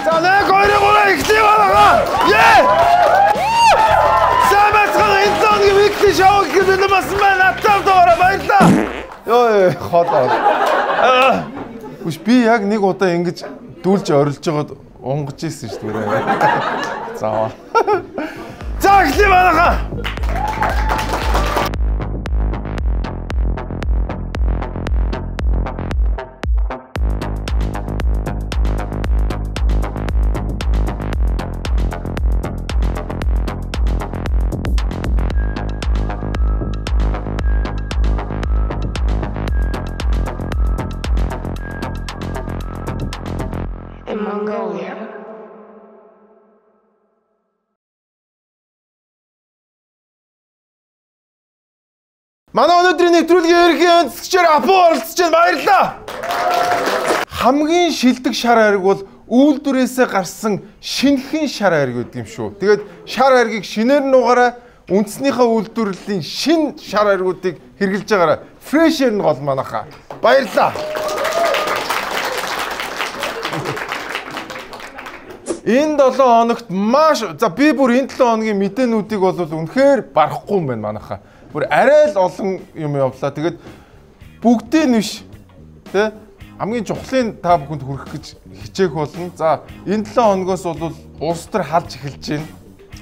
За 1 2 3 эхлэе манайхаа. Ее! Сайн байцгаана энэ 7 хоногийн weekly show гэх бэлэн болсон байна. Надтай хамт баярлалаа. Йоо хоолоо. Үгүй би яг нэг удаа ингэж дүүлж орилж байгаад унгаж ирсэн шүү дээ. За. За эхлэе манайхаа. Mongolia. Манай өнөөдрийн нэвтрүүлгийн ерөнхий өнцгчээр Апу оролцож байна. Баярлалаа. Хамгийн шилдэг шар хайрг бол үйлдвэрээсээ гарсан шинэхэн шар хайрг гэдэг юм шүү. Тэгээд шар хайргийг шинээр нугаараа үндснийхээ үйлдвэрлэлийн шин шар хайргуудыг хэрэглэж байгаараа фрешэр нь гол манайхаа. Баярлалаа. Энэ 7 хоногт маш за би бүр энэ 7 хоногийн мэдээнүүдийг бол үнэхээр барахгүй юм байна манайхаа. Бүр арай л олон юм явлаа. Тэгээд бүгдийг нь биш тэ хамгийн чухлын та бүхэнд хүргэх гэж хичээх болно. За энэ 7 хоногоос бол улс төр халж эхэлж байна.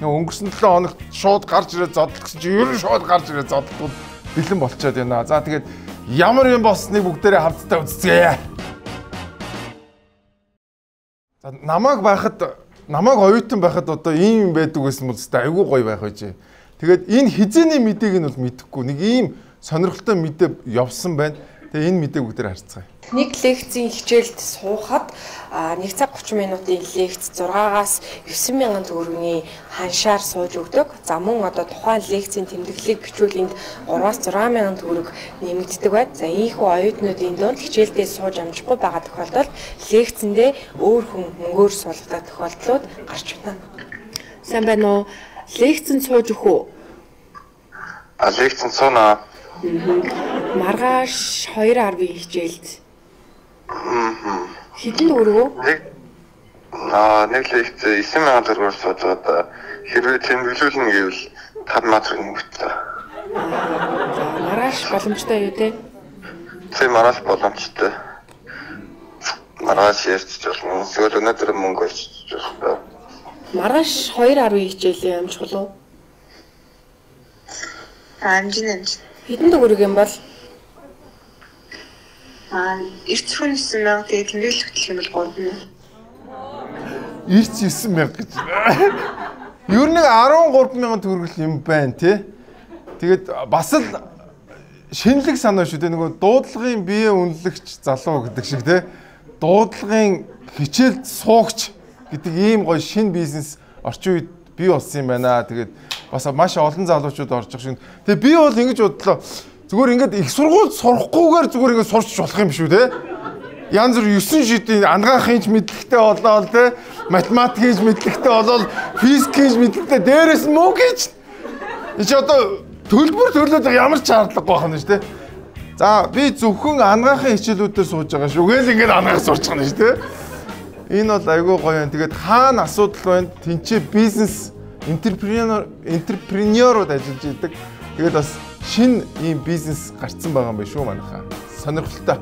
Өнгөрсөн 7 хоногт шууд гарч ирээ зодтол гэсэн чинь ер нь шууд гарч ирээ зодтолтууд бэлэн болчиход байна. За тэгээд ямар юм болсныг бүгдээрээ хамтдаа үзцгээе. За намайг байхад намайг оюутан байхад одоо ийм юм байдаг байсан бол өстой айгүй гоё байх байжээ. Тэгээд энэ хизээний мэдээг нь бол мэдэхгүй. Нэг ийм сонирхолтой мэдээ явсан байна. Тэгээ энэ мэдээг бүгдээр харцгаая. Нэг лекцийн хичээлд суухад 1 цаг 30 минутын лекц 6-аас 9,000 төгрөгийн ханшаар сууж өгдөг. За мөн одоо тухайн лекцийн тэмдэглэлийг бичвэл энд 3-аас 6,000 төгрөг нэмэгддэг байна. За ийхүү оюутнуудын дунд хичээлдээ сууж амжихгүй байгаа тохиолдолд лекцэндээ өөр хүн мөнгөөр суулгадаг тохиолдлууд гарч байна. Сайн байна уу? Лекцэнд сууж өгөх үү? А лекцэнд сууна. Маргааш 2:10-ийн хичээлд. Хэдэн төгрөг үү? Нэг лекц 9,000 төгрөгөөр сууж байгаа. Хэрвээ тэмдэглүүлнэ гэвэл 5,000 төгрөг нэмэгдлээ. За маргааш боломжтой юу те? Тийм маргааш боломжтой. Маргааш ярьчих болно. Эсвэл өнөөдөр мөнгө олчих болно. Маргааш 2:10-ийн хичээлийн амжих уу? Амжин. Хэдэн төгрөг юм бол? Эрт хүн 9,000 тэгээд тэмдэглэл хөтлөх юм бол 3,000. Эрт 9,000 гэж. Ер нь 13,000 төгрөг юм байна тий. Тэгээд бас л шинэлэг санаа шүү дээ. Нөгөө дуудлагын бие үнэлэгч залуу гэдэг шиг тий. Дуудлагын хичээлд суугч гэдэг ийм гоё шинэ бизнес орчин үед бий болсон юм байна. Тэгээд бас маш олон залуучууд орж байгаа шин. Тэгээ би бол ингэж бодлоо. Зүгээр ингээд их сургуульд сурахгүйгээр зүгээр ингээд сурч болох юм шүү те. Янз бүр 9 шидийн ангаахын ч мэдлэгтэй болоод те, математикийн ч мэдлэгтэй болоод, физикийн ч мэдлэгтэй, дээрээс нь мөнгөний ч. Энэ чи одоо төлбөр төлөөд ямар ч шаардлагагүй байх нь шүү те. За би зөвхөн ангаахын хичээлүүдээр сууж байгаа шүү. Үгээл ингээд ангаах сурч байгаа юм шүү те. Энэ бол айгүй гоё юм. Тэгээд хаана асуудал байна? Тинчээ бизнес энтерпренерууд ажиллаж идэг. Тэгээд бас шинэ ийм бизнес гарцсан байгаа юм байна шүү манайхаа. Сонирхолтой.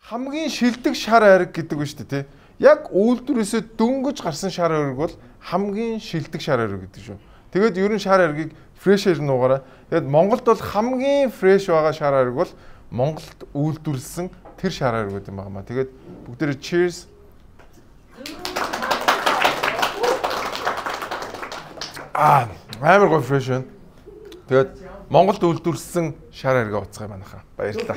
Хамгийн шилдэг шар хайрг гэдэг нь шүү дээ, тий. Яг үйлдвэрээсээ дөнгөж гарсан шар хайрг бол хамгийн шилдэг шар хайрг гэдэг шүү. Тэгээд ер нь шар хайргийг фрешээр нуугаараа. Тэгээд Монголд бол хамгийн фреш байгаа шар хайрг бол Монголд үйлдвэрлэсэн тэр шар хайргууд юм байна. Тэгээд бүгдээрээ cheers. Амар гоё фреш байна. Тэгээд Монголд үйлдвэрлэсэн шар хайргаа уцгаая манайхаа. Баярлалаа.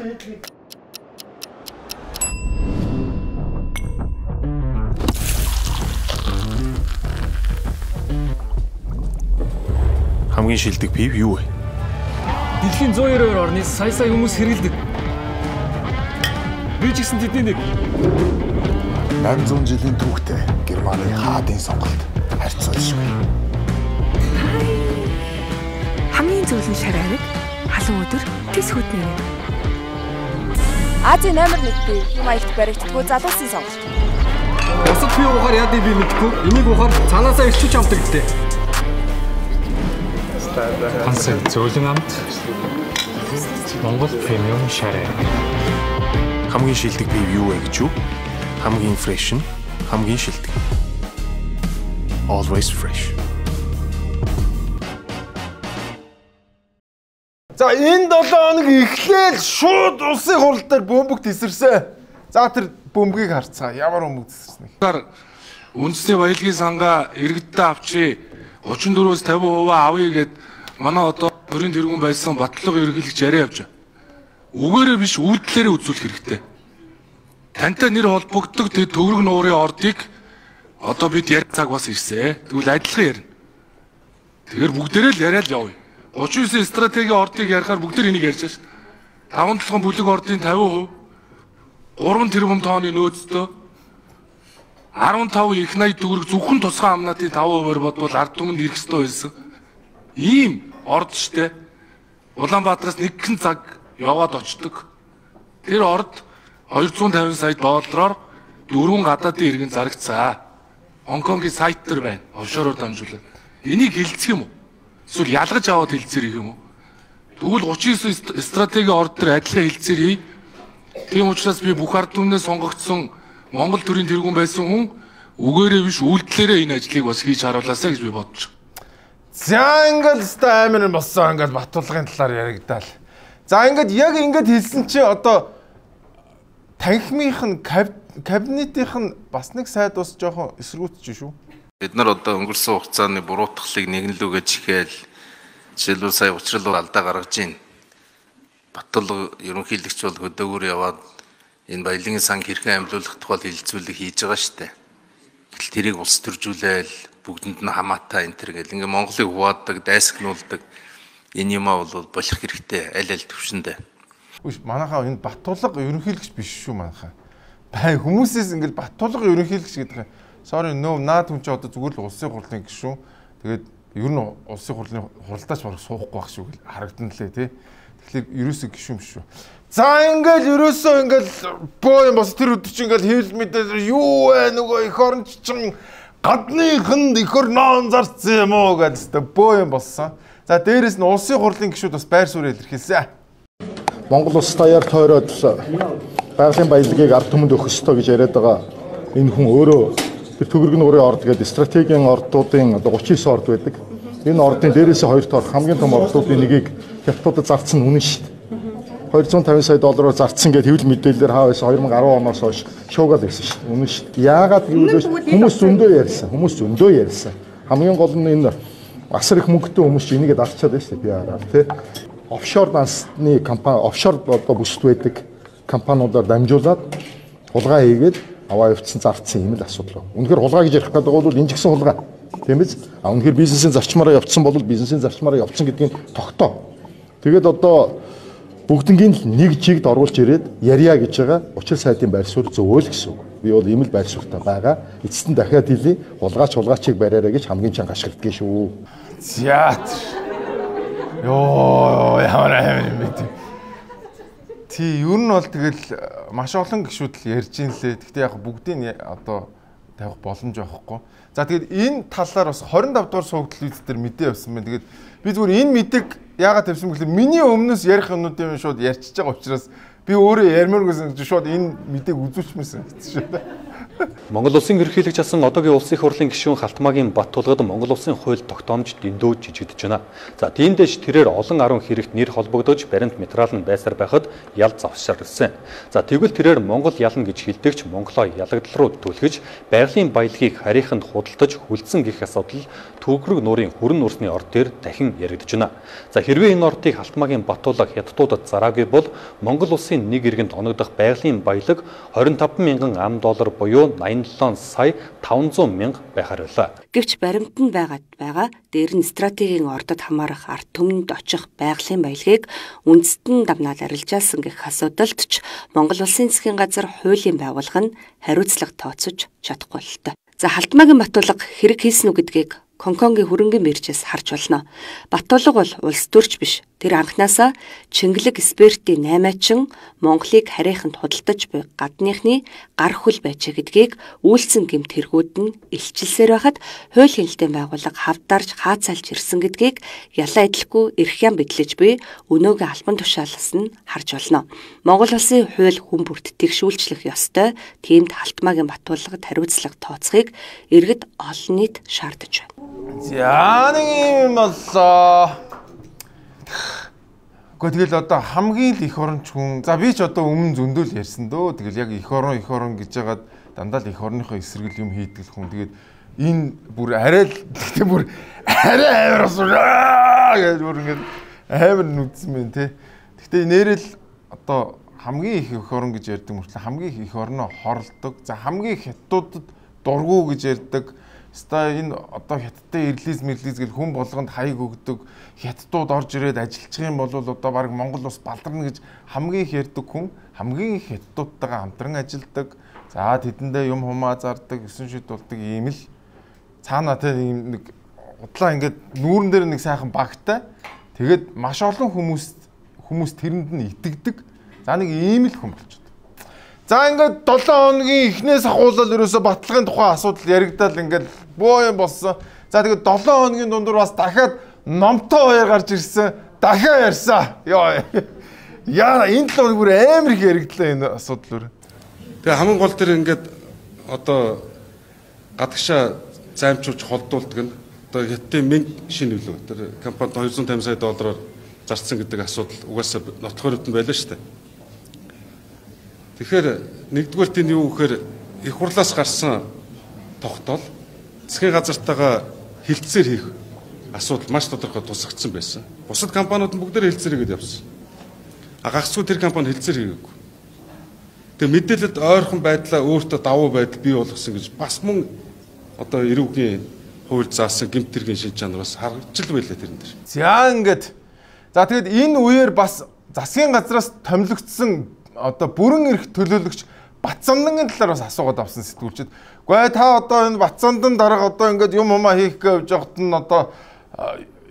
Хамгийн шилдэг пив юу вэ? Дэлхийн 192 орны сая сая хүмүүс хэрэглэдэг. Би ч гэсэн тэдний нэг. 800 жилийн түүхтэй Германы хаадын сонголт харьцуулшгүй. Хамгийн зөөлөн шар хайрг халуун өдөр тэс хөднө. Азийн номер 1 пив маягт баригддаггүй залуусын сонголт. Бусад пив уухаар яадыг би мэдэхгүй. Энийг уухаар цаанаасаа ирчүүч амтдаг гэдэг. Хансаг зөөлөн амт. Монгол премиум шарай. Хамгийн шилдэг пив юу вэ гэж юу? Хамгийн фрэш нь хамгийн шилдэг. Always fresh. За энэ 7 хоног эхлээл шууд улсын хурал дээр бөмбөг тесэрсэн. За тэр бөмбөгийг харцгаа. Ямар бөмбөг тесэрсэн вэ? Үндэсний баялагын сангаа иргэдтэй авчи 34-өөс 50% авъя гэд манай одоо төрийн тэргүүн байсан Батлага ерөнхийлөгч яриа явж байгаа. Үгээрээ биш үйлдэлээрээ үзүүлэх хэрэгтэй. Тантай нэр холбогддог тэр төгрөг нуурын ордыг одоо бид ярих цаг бас ирсэн. Тэгвэл адилхан ярина. Тэгэхээр бүгдээрээ л яриад явъя. 39 стратегийн ордыг ярихаар бүгд энийг ярьж байна шүү. 5 толгойн бүлэг ордын 50%, 3 тэрбум тонны нөөцтэй 15 их 80 төгрөг зөвхөн тусгай амнаатын 5%-аар бодвол ард түмэнд ирэх ёстой байсан. Ийм орд штэ. Улаанбаатараас нэгэн цаг яваад очдог. Тэр орд 250 сая доллараар дөрвөн гадаадын иргэн зарагцсан. Хонконгийн сайт дээр байна. Офшороор дамжуулаад. Энийг хилцэх юм уу? Эсвэл ялгаж аваад хилцээр хийх юм уу? Тэгвэл 39 стратегийн орд дээр адилхан хилцээр хий. Тийм учраас би бүх ард түмнээс сонгогдсон Монгол төрийн тэргүүн байсан хүн үгээрээ биш үйлдэлээрээ энэ ажлыг бас хийж харуулаасаа гэж би бодож байна. За ингээл өстой амар юм болсон ингээл Батулгын талаар яригдаал. За ингээд яг ингээд хэлсэн чинь одоо танхимынх нь кабинетийнх нь бас нэг сайд бас жоохон эсэргүүцэж шүү. Бид нар одоо өнгөрсөн хугацааны буруутгалыг нэгэн лүгээ чихээл жишээлбэл сая учрал алдаа гаргаж байна. Батулга ерөнхийлөгч бол хөдөөгөр яваад энэ баялагын сан хэрхэн амьлуулах тухай хэлэлцүүлэг хийж байгаа штэ. Гэтэл тэрийг улс төржүүлээл бүгдэнд нь хамаатай энэ төр гэл ингээ Монголыг хуваадаг, дайсагнуулдаг энэ юмаа бол болох хэрэгтэй аль аль төвшөндөө. Үгүй манайхаа энэ Батулга ерөнхийлөгч биш шүү манайхаа. Бай хүмүүсээс ингээл Батулга ерөнхийлөгч гэдэг юм. Sorry нөө наад хүн чи одоо зүгээр л улсын хурлын гишүүн. Тэгээд ер нь улсын хурлын хуралдаач бараг суухгүй байх шүү гэл харагдан лээ тий. Тэгэхээр ерөөсөө гишүүн биш шүү. За ингээл ерөөсөө ингээл боо юм бас тэр өдөр чи ингээл хэвлэл мэдээ юу вэ нөгөө эх оронч чин гадныханд эх орноо зарцсан юм уу гэдээ өстө боо юм болсон. За дээрэс нь улсын хурлын гишүүд бас байр суурь илэрхийлсэн. Монгол улс даяар тойроод байгалийн баялагийг ард түмэнд өгөх ёстой гэж яриад байгаа энэ хүн өөрөө тэр төгрөг нуурын орд гэдэг стратегийн ордуудын одоо 39 орд байдаг. Энэ ордын дээрээсээ хоёр дахь хамгийн том ордуудын нэгийг хятадуудад зарцсан үнэн шүү дээ. 250 сая доллараар зарцсан гэдэг хэвлэл мэдээлэлээр хаа байсан 2010 оноос хойш шуугаал байсан шүү дээ. Үнэн шүү дээ. Яагаад гэвэл хүмүүс зөндөө ярьсан. Хүмүүс зөндөө ярьсан. Хамгийн гол нь энэ асар их мөнгөтэй хүмүүс чинь энийгээ дагчаад байна шүү дээ. PR-аар тий. Офшор дансны компани, офшор одоо бүсд байдаг компаниудаар дамжуулаад хулгай хийгээд аваа явцсан зарцсан юм л асуудал. Үнэхээр хулгай гэж ярих гэдэг бол энэ ч гэсэн хулгай. Тийм биз? А үнэхээр бизнесийн зарчмаараа явцсан бол бизнесийн зарчмаараа явцсан гэдгийг тогтоо. Тэгээд одоо бүгднгийн л нэг чигт оруулж ирээд ярья гэж байгаа учир сайдын байр суурь зөвөө л гэсэн үг. Би бол ийм л байр суурьтай байгаа. Эцэст нь дахиад хэлье. Хулгайч хулгайчийг бариараа гэж хамгийн чанга ашигладаг шүү. За. Йоо, ямар амар юм бэ? Тий, ер нь бол тэгэл маш олон гишүүд л ярьж ин лээ. Гэхдээ яг бүгдийг одоо тавих боломж байхгүй. За тэгээд энэ талаар бас 25 дугаар суугдал үйс дээр мэдээ явсан байна. Тэгээд би зүгээр энэ мэдээг яагаад тавьсан гэхлээр миний өмнөөс ярих юмнуудын шууд ярьчихж байгаа учраас би өөрөө ярмааргүйсэн гэж шууд энэ мэдээг үзүүлчихмээсэн гэсэн шүү дээ. Монгол улсын ерөнхийлөгч асан одоогийн улсын их хурлын гишүүн Халтмаагийн Баттулгад Монгол улсын хууль тогтоомж дэндүү жижигдэж байна. За тиймдээш тэрээр олон арван хэрэгт нэр холбогдож баримт материал нь байсаар байхад ял завсарласан. За тэгвэл тэрээр Монгол ялна гэж хэлдэгч Монголоо ялагдал руу түлхэж байгалийн баялагийг харийнханд худалдаж хүлцэн гих асуудал Төгрөг нуурын хүрэн нүүрсний орд дээр дахин яригдж байна. За хэрвээ энэ ордыг Халтмаагийн Баттулга хятадуудад зараагүй бол Монгол улсын нэг иргэнд оногдох байгалийн баялаг 25 мянган ам доллар буюу 87 сая 500 мянга байхаар байлаа. Гэвч баримт нь байгаад байгаа дээр нь стратегийн ордод хамаарах ард түмэнд очих байгалийн баялагийг үндэстэн дамнаад арилжаасан гэх асуудалд ч Монгол улсын засгийн газар хуулийн байгууллага нь хариуцлага тооцож чадахгүй л та. За Халтмаагийн Баттулга хэрэг хийсэн үү гэдгийг Гонконгийн хөрөнгөний биржээс харж болно. Баттулга бол улс төрч биш. Тэр анхнаасаа Чингэлэг экспертийн наймаачин Монголыг харийнханд худалдаж буй гадныхны гар хөл байжээ гэдгийг үйлцэн гэмт хэрэгүүд нь илчилсээр байхад хууль хяналтын байгууллага хавдарж хаацалж ирсэн гэдгийг ялаа идэлгүй эрх ям бидлэж буй өнөөгийн албан тушаалаас нь харж болно. Монгол улсын хууль хүн бүрт тэгшүүлчлэх ёстой. Тиймд Халтмаагийн Баттулгад хариуцлага тооцохыг иргэд олон нийт шаардаж байна. За нэг юм боллоо. Гэхдээ тэгэл одоо хамгийн л их оронч хүн. За би ч одоо өмнө зөндөл ярьсан дөө. Тэгэл яг их орон гэж яагаад дандаа л их орныхоо эсрэг л юм хийдэг л хүн. Тэгээд энэ бүр арай л гэхдээ бүр арай амар болсон гэж бүр ингээд амар нүдсэн байна те. Гэхдээ нэрэл одоо хамгийн их орон гэж ярьдаг мөртлөө хамгийн их орноо хорлдог. За хамгийн их хятадуудад дургу гэж ярьдаг. Ста энэ одоо хятадтай ирлиз мэрлиз гэл хүн болгонд хаяг өгдөг. Хятадууд орж ирээд ажиллах юм бол одоо баг Монгол улс балдарна гэж хамгийн их ярьдаг хүн хамгийн их хятадуудтайгаа хамтран ажилладаг. За тэдэндээ юм хумаа зардаг, өсөн шид болдог ийм л цаанаа те ийм нэг удлаа ингээд нүүрэн дээр нэг сайхан багтай. Тэгээд маш олон хүмүүс тэрэнд нь итгэдэг. За нэг ийм л хүн болчиход. За ингээд 7 хоногийн эхнээс ахуулаад ерөөсө баталгын тухай асуудал яригдал ингээд боо юм болсон. За тэгээд 7 хоногийн дундуур бас дахиад номтой хоёр гарч ирсэн. Дахиад ярьсан. Йоо. Яа энэ 7 хоног бүр амар их яригдлаа энэ асуудал өөр. Тэгээ хамгийн гол тэр ингээд одоо гадагшаа займчуулж холдуулдаг нь одоо хятадын мэнг шинэ үлээ. Тэр компанид 250 сая доллараар зарцсан гэдэг асуудал угаасаа нотлохоор өвдөн байлаа шүү дээ. Тэгэхээр нэгдүгээр тийм юу гэхээр их хурлаас гарсан тогтоол засгийн газартайгаа хилцээр хийх асуудал маш тодорхой тусгагдсан байсан. Бусад компаниуд нь бүгдээр хилцээр хийгээд явсан. А гагцгүй тэр компани хилцээр хийгээгүй. Тэгээ мэдээлэлд ойрхон байдлаа өөртөө давуу байдал бий болгосон гэж бас мөн одоо эрүүгийн хууль заасан гэмт хэргийн шин чанар бас харагдчихл байлаа тэрэн дээр. За ингээд за тэгэд энэ үеэр бас засгийн газраас томилогдсон одоо бүрэн эрх төлөөлөгч Батсандангийн талаар бас асуугаад авсан сэтгүүлчид. Гэхдээ та одоо энэ Батсандан дарга одоо ингээд юм хумаа хийх гэж явж байхад нь одоо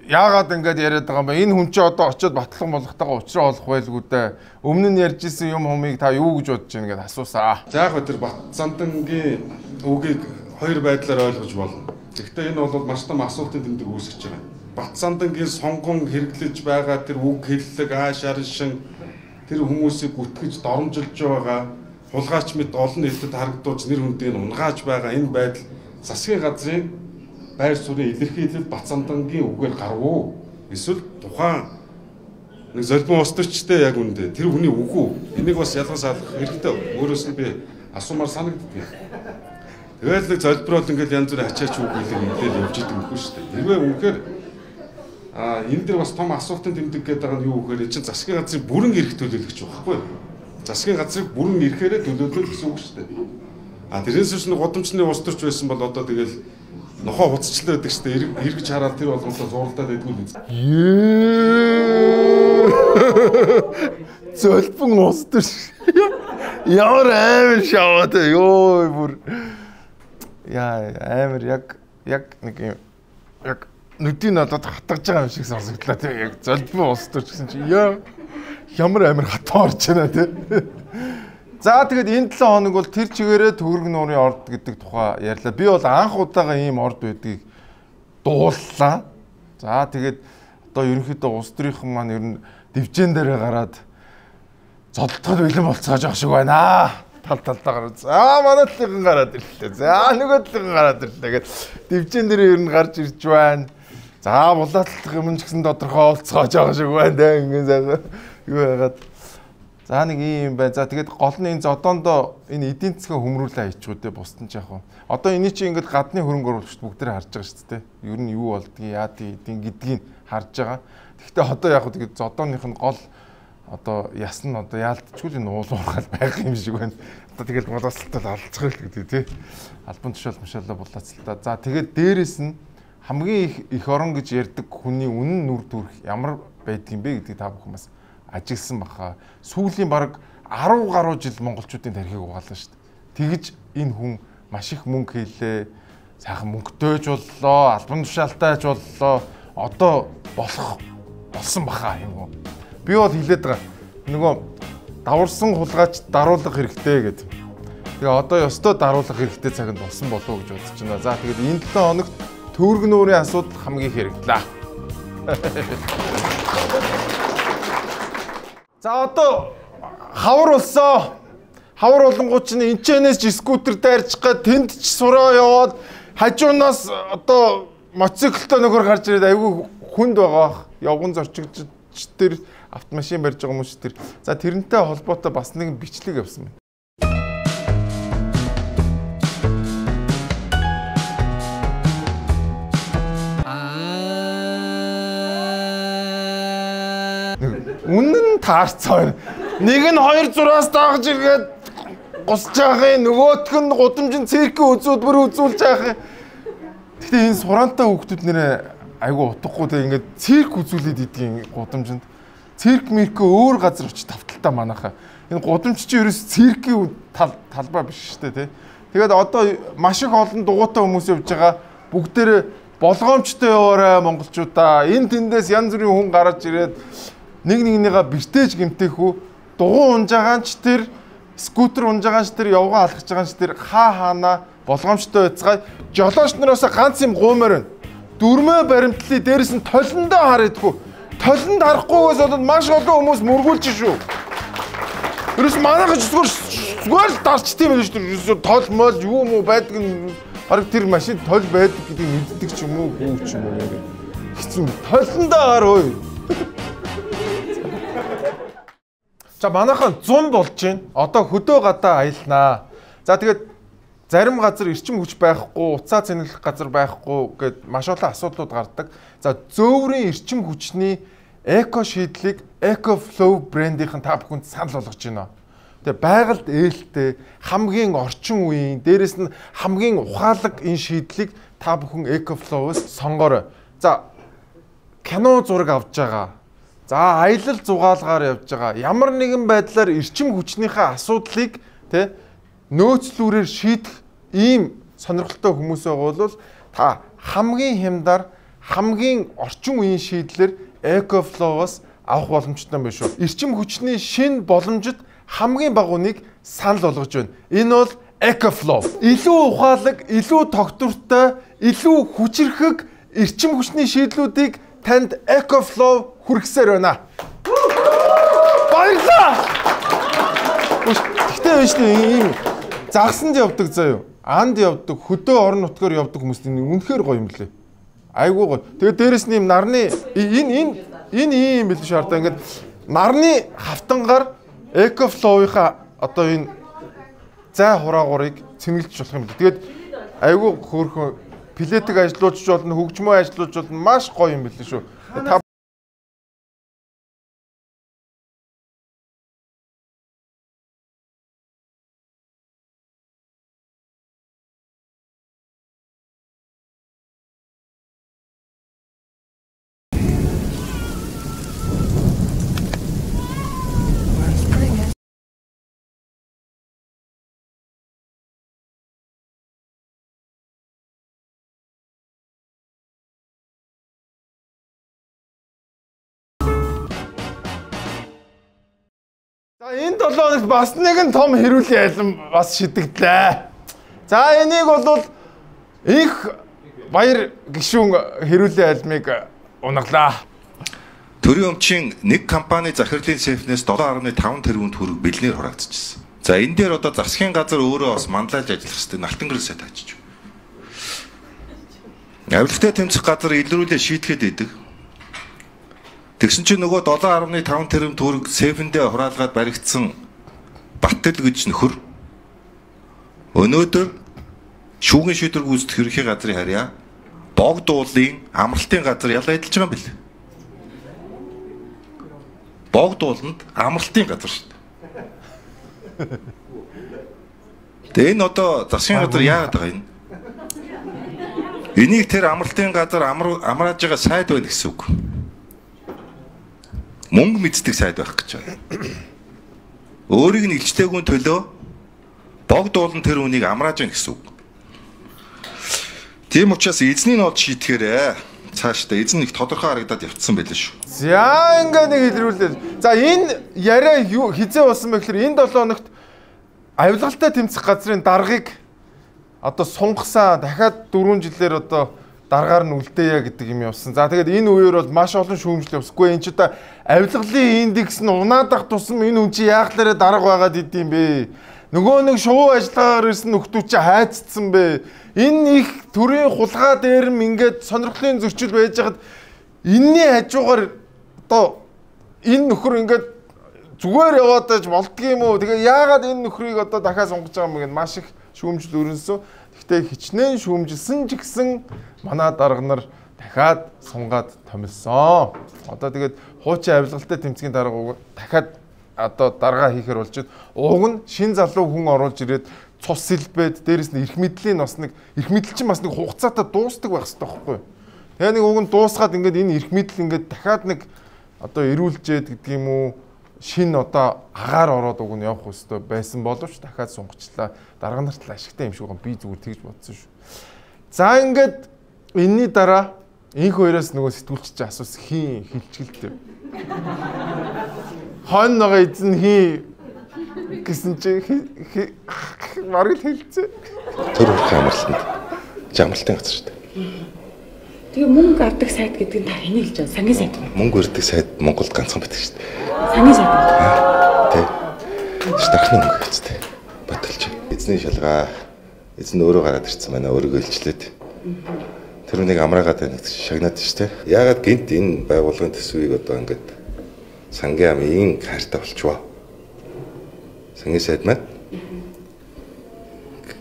яагаад ингээд яриад байгаа юм бэ? Энэ хүн чинь одоо очиод батлан болгохтойгоо учраа олох байлгүй дээ. Өмнө нь ярьж исэн юм хумыг та юу гэж бодож байна гэдээ асуусаа. За яг тэр Батсандангийн үгийг хоёр байдлаар ойлгож болно. Гэхдээ энэ бол маш том асуултын тэмдэг үүсгэж байгаа. Батсандангийн сонгон хэрэглэж байгаа тэр үг хэллэг ааш аршин тэр хүмүүсийг гүтгэж доромжилж байгаа хулгайч мэт олон нийтэд харагдуулж нэр хүндийг унгааж байгаа энэ байдал засгийн газрын байр суурийн илэрхийлэл Батсандангийн үгээр гарав уу? Эсвэл тухайн нэг золбон улс төрчтэй яг үндэ тэр хүний үг үү? Энийг бас ялган салгах хэрэгтэй. Өөрөөс нь би асуумаар санагддаг. Тэгэл нэг золброл ингээл янз бүрийн ачаач үг хэлэг хэлэл явж идэг үгүй шүү дээ. Хэрвээ үнэхээр энэ дэр бас том асуултын тэмдэг гэдэг байгаа нь юу гэхээр чинь засгийн газрын бүрэн эрх төлөөлөгч байхгүй. Засгийн газрыг бүрэн эрхээрээ төлөөлөл гэсэн үг шүү дээ. А тэрнээс биш нэг гудамжны улс төрч байсан бол одоо тэгэл нохоо хуцчлаа байдаг шүү дээ. Эргэж хараад тэр болгонтой зурлаад байдгүй л. Зөлбөн улс төрч. Ямар амар шаваад ёо бүр. Яа амар яг нэг юм яг нүдийг надад хатгаж байгаа юм шиг сонсогдлоо тий. Яг золбон улс төрч гэсэн чи яа ямар амар хатан орж байна тий. За тэгэд энэ 7 хоног бол тэр чигээрээ төгрөг нуурын орд гэдэг тухай ярьлаа. Би бол анх удаага ийм орд байдгийг дууллаа. За тэгээд одоо ерөнхийдөө улс төрийнхэн маань ер нь дивжэн дээрээ гараад зодтолтоход бэлэн болцоож байгаа шиг байна. Тал талдаа гараад за манай талынхан гараад ирлээ. За нөгөө талынхан гараад ирлээ гэд дивжэн дээрээ ер нь гарч ирж байна. За булаатлах юм ч гэсэн тодорхой олцоож байгаа шиг байна те ингээд сайхан юу яагаад за нэг ийм юм байна. За тэгээд гол нь энэ зодоондоо энэ эдийн засгийн хөмрүүлээ хийчихүү те бусд нь ч яг. Одоо эний чинь ингээд гадны хөрөнгө оруулагчид бүгдээр харж байгаа шүү дээ. Ер нь юу болдгийг яадгийг эдийн гэдгийг харж байгаа. Тэгэхдээ одоо яг тэгээд зодооных нь гол одоо яс нь одоо яалтчгүй энэ уул уурхал байх юм шиг байна. Одоо тэгэл булаацалтал алдчих л гэдэг тий. Албан тушаал мушаалаа булаацалтаа. За тэгээд дээрэс нь хамгийн их орон гэж ярьдаг хүний үнэн нүр төрх ямар байдгийг бэ гэдгийг та бүхэн бас ажигласан баха. Сүүлийн бараг 10 гаруй жил монголчуудын тархийг угаалаа шүү дээ. Тэгэж энэ хүн маш их мөнгө хийлээ. Сайхан мөнгөтэйж боллоо, албан тушаалтайж боллоо. Одоо болох болсон баха юм уу? Би бол хэлээд байгаа. Нөгөө даварсан хулгайч даруулах хэрэгтэй гэд. Тэгээ одоо ёстой даруулах хэрэгтэй цаг нь болсон болов уу гэж бодож байна. За тэгээд энэ 7 хоногт төвөргнүүрийн асуудал хамгийн хэрэгтлээ. За одоо хавар болсон. Хавар болонгууд чинь энчэнээс ч скутер дайрчих га тэнд ч сураа яваад хажуунаас одоо мотоциклтой нөхөр гарч ирээд айгүй хүнд байгаа бах. Явган зорчигч тэр автомашин барьж байгаа хүмүүс тэр. За тэрнтэй холбоотой бас нэгэн бичлэг явсан байна. Үнэн нь таарцаа. Нэг нь 2 зураас дагаж иргээд гусж байгаа юм, нөгөөх нь гудамжинд циркийн үзүүлбэр үзүүлж байгаа юм. Гэхдээ энэ сураантай хүүхдүүд нэрээ айгүй утгагүй те ингээд цирк үзүүлээд идгийн гудамжинд. Цирк миркэ өөр газар очиж тавталтаа манайхаа. Энэ гудамж чинь ерөөс циркийн талбай биш шүү дээ те. Тэгээд одоо маш их олон дугуйтай хүмүүс явж байгаа. Бүгдээрээ болгоомжтой яваарай монголчуудаа. Энэ тэндээс янз бүрийн хүн гараж ирээд нэг нэгнийгээ бэртэж гэмтэхүү, дугуй унж байгаа ч тэр, скутер унж байгаа ч тэр, явгаа алхаж байгаа ч тэр хаа хаана болгоомжтой байцгаая. Жолооч нараас ганц юм гуймаар байна. Дөрмөө баримтлалыг дээрэс нь толиндоо харагдгүй. Толинд харахгүйгээс болоод маш олон хүмүүс мөргүүлж шүү. Ерөөс манайх ч зүгээр л дарчт юм шүү дээ. Ерөөсөө тол мол юу муу байдаг нь бараг тэр машин тол байдаг гэдгийг мэддэг ч юм уу, гүү ч юм уу яг. Хэцүү. Толиндоо хар ой. За манайхан 100 болж байна. Одоо хөдөө гадаа аялнаа. За тэгээд зарим газар эрчим хүч байхгүй, утсаа цэнэглэх газар байхгүй гэд маш олон асуудлууд гардаг. За зөөврийн эрчим хүчний эко шийдлийг EcoFlow брендийнхэн та бүхэнд санал болгож байна. Тэгээ байгальд ээлтэй хамгийн орчин үеийн дээрэс нь хамгийн ухаалаг энэ шийдлийг та бүхэн EcoFlow-оос сонгоорой. За кино зураг авч байгаа. За аялал зугаалгаар явж байгаа. Ямар нэгэн байдлаар эрчим хүчнийхээ асуудлыг тэ нөөцлүүрээр шийдэх ийм сонирхолтой хүмүүс байгаа бол та хамгийн хямдар, хамгийн орчин үеийн шийдлэр EcoFlow-оос авах боломжтой юм байна шүү. Эрчим хүчний шинэ боломжит хамгийн бага үнийг санал болгож байна. Энэ бол EcoFlow. Илүү ухаалаг, илүү тогтвортой, илүү хүчирхэг эрчим хүчний шийдлүүдийг танд EcoFlow хүргэсээр байна. Баярлалаа. Гэхдээ биш тийм ийм загсанд явдаг заяа. Анд явдаг, хөдөө орон нутгаар явдаг хүмүүст энэ үнэхээр гоё юм лээ. Айгүй гоё. Тэгээд дээрэс нь ийм нарны энэ ийм юм билүү шаардаа ингээд нарны хавтангаар EcoFlow-ийнхаа одоо энэ зай хураагуурыг цэнгэлж болох юм лээ. Тэгээд айгүй хөөрхөн плетик ажиллуулж болно, хөгжмөө ажиллуулж болно. Маш гоё юм билээ шүү. Та За энэ 7 хоногт бас нэгэн том хэрүүлийн алим бас шидэгдлээ. За энийг бол их баяр гишүүн хэрүүлийн алимыг унаглаа. Төрийн өмчийн нэг компани захирлын сейфнээс 7.5 тэрбум төгрөг бэлнээр хураагдчихсан. За энэ дээр одоо засгийн газар өөрөө бас манлайлж ажиллах хэрэгтэй. Налтан гэрэл сайд хажиж. Авилгатай тэмцэх газар илрүүлээ шийтгэхэд идэг. Тэгсэн чинь нөгөө 7.5 тэрбум төгрөг сейфэндээ хураалгаад баригдсан Баттал гэж нөхөр өнөөдөр шүүгийн шийдвэр гүйцэтгэх ерөнхий газрын харьяа богд уулын амралтын газар ялаа эдэлж байгаа юм бэл. Богд ууланд амралтын газар шүү дээ. Тэгээ энэ одоо засгийн газар яагаад байгаа юм? Энийг тэр амралтын газар амрааж байгаа сайд байна гэсэн үг. Мөнгө мэддэг сайд байх гэж байна. Өөрийг нь илчтээгүүн төлөө богд уулан тэр үнийг амрааж байна гэсэн үг. Тийм учраас эзний нь олж шийтгээрэй. Цаашдаа эзэн нэг тодорхой харагдаад явцсан байлаа шүү. За ингээ нэг илрүүлээ. За энэ яриа юу хизээ болсон бэ гэхээр энэ 7 хоногт авилгалтай тэмцэх газрын даргаыг одоо сунгасан, дахиад 4 жилээр одоо даргаар нь үлдээе гэдэг юм явсан. За тэгээд энэ үеэр бол маш олон шүүмжил явсгүй. Энэ ч одоо авилгалын индекс нь унаадах тусам энэ хүн чи яахлаарэ дарга байгаад идэм бэ? Нөгөө нэг шувуу ажиллагаагаар ирсэн нөхдүүд чи хайцдсан бэ? Энэ их төрийн хулгай дээр юм ингээд сонирхлын зөрчил байж хаад энэний хажуугаар одоо энэ нөхөр ингээд зүгээр яваад байж болдгийм үү? Тэгээ яагаад энэ нөхрийг одоо дахиад сунгаж байгаа юм бэ? Маш их шүүмжил өрнөсөн. Гэхдээ хичнээн шүүмжилсэн ч гэсэн манай дарга нар дахиад сунгаад томилсон. Одоо тэгээд хуучин авилгалтай тэмцгийн дарга дахиад одоо дарга хийхээр болж байна. Уг нь шин залуу хүн оруулж ирээд цус сэлбэд дээрэс нь эрх мэдлийн бас нэг эрх мэдэл чинь бас нэг хугацаатай дуустдаг байх хэрэгтэй байхгүй юу? Тэгээ нэг уг нь дуусгаад ингээд энэ эрх мэдэл ингээд дахиад нэг одоо эрүүлжээд гэдэг юм уу шин одоо агаар ороод уг нь явах хөстөө байсан боловч дахиад сунгацлаа. Дарга нарт л ашигтай юм шиг байгаа. Би зүгээр тэгж бодсон шүү. За ингээд энэний дараа инх хоёроос нөгөө сэтгүүлч чинь асуусан хин хилчгэлтэй. Хон нөгөө эзэн хин гэсэн чи бараг л хэлцээ. Төр хүрхийн амралтанд жамралтын газар шүү дээ. Тэгээ мөнгө авдаг сайт гэдэг нь та хэнийг хэлж байгаа? Сангийн сайт. Мөнгө өрдөг сайт Монголд ганцхан байдаг шүү дээ. Сангийн сайт. Тэ. Дахны мөнгө гэжтэй. Баталж. Эзний шалгаа. Эзэн өөрөө гараад ирсэн байна. Өөрийгөө илчлээд. Тэр үнийг амраагаад байна гэж шагнаад шүү дээ. Яагаад гинт энэ байгууллагын төсвийг одоо ингээд сангийн ам ийм хайртай болчихвоо. Сангийн сайд маань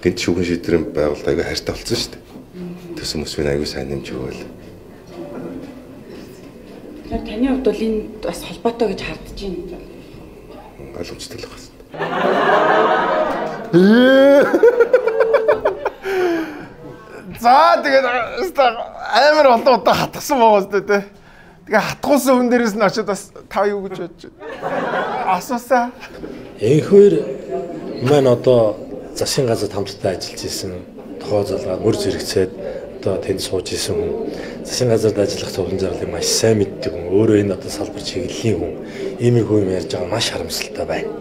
гинт шүүхэн шийдвэрийн байгууллага аягүй хайртай болсон шүү дээ. Төсөн мөсвийн аягүй сайн нэмж өгөөл. Тэгэхээр таны хувьд бол энэ бас холбоотой гэж хардж байна. Ойлгомжтой л байна. За тэгээд амар олон удаа хатгсан байгаа зү тэ. Тэгээ хатгуулсан хүн дээрээс нь очиод бас та юу гэж бодож байна? Асуусаа. Энхвэр маань одоо засгийн газарт хамтдаа ажиллаж исэн тохоо залгаа мөр зэрэгцээд одоо тэнд сууж исэн хүн, засгийн газарт ажиллах зовлон жаргалыг маш сайн мэддэг хүн, өөрөө энэ одоо салбар чиглэлийн хүн, иймэрхүү юм ярьж байгаа маш харамсалтай байна.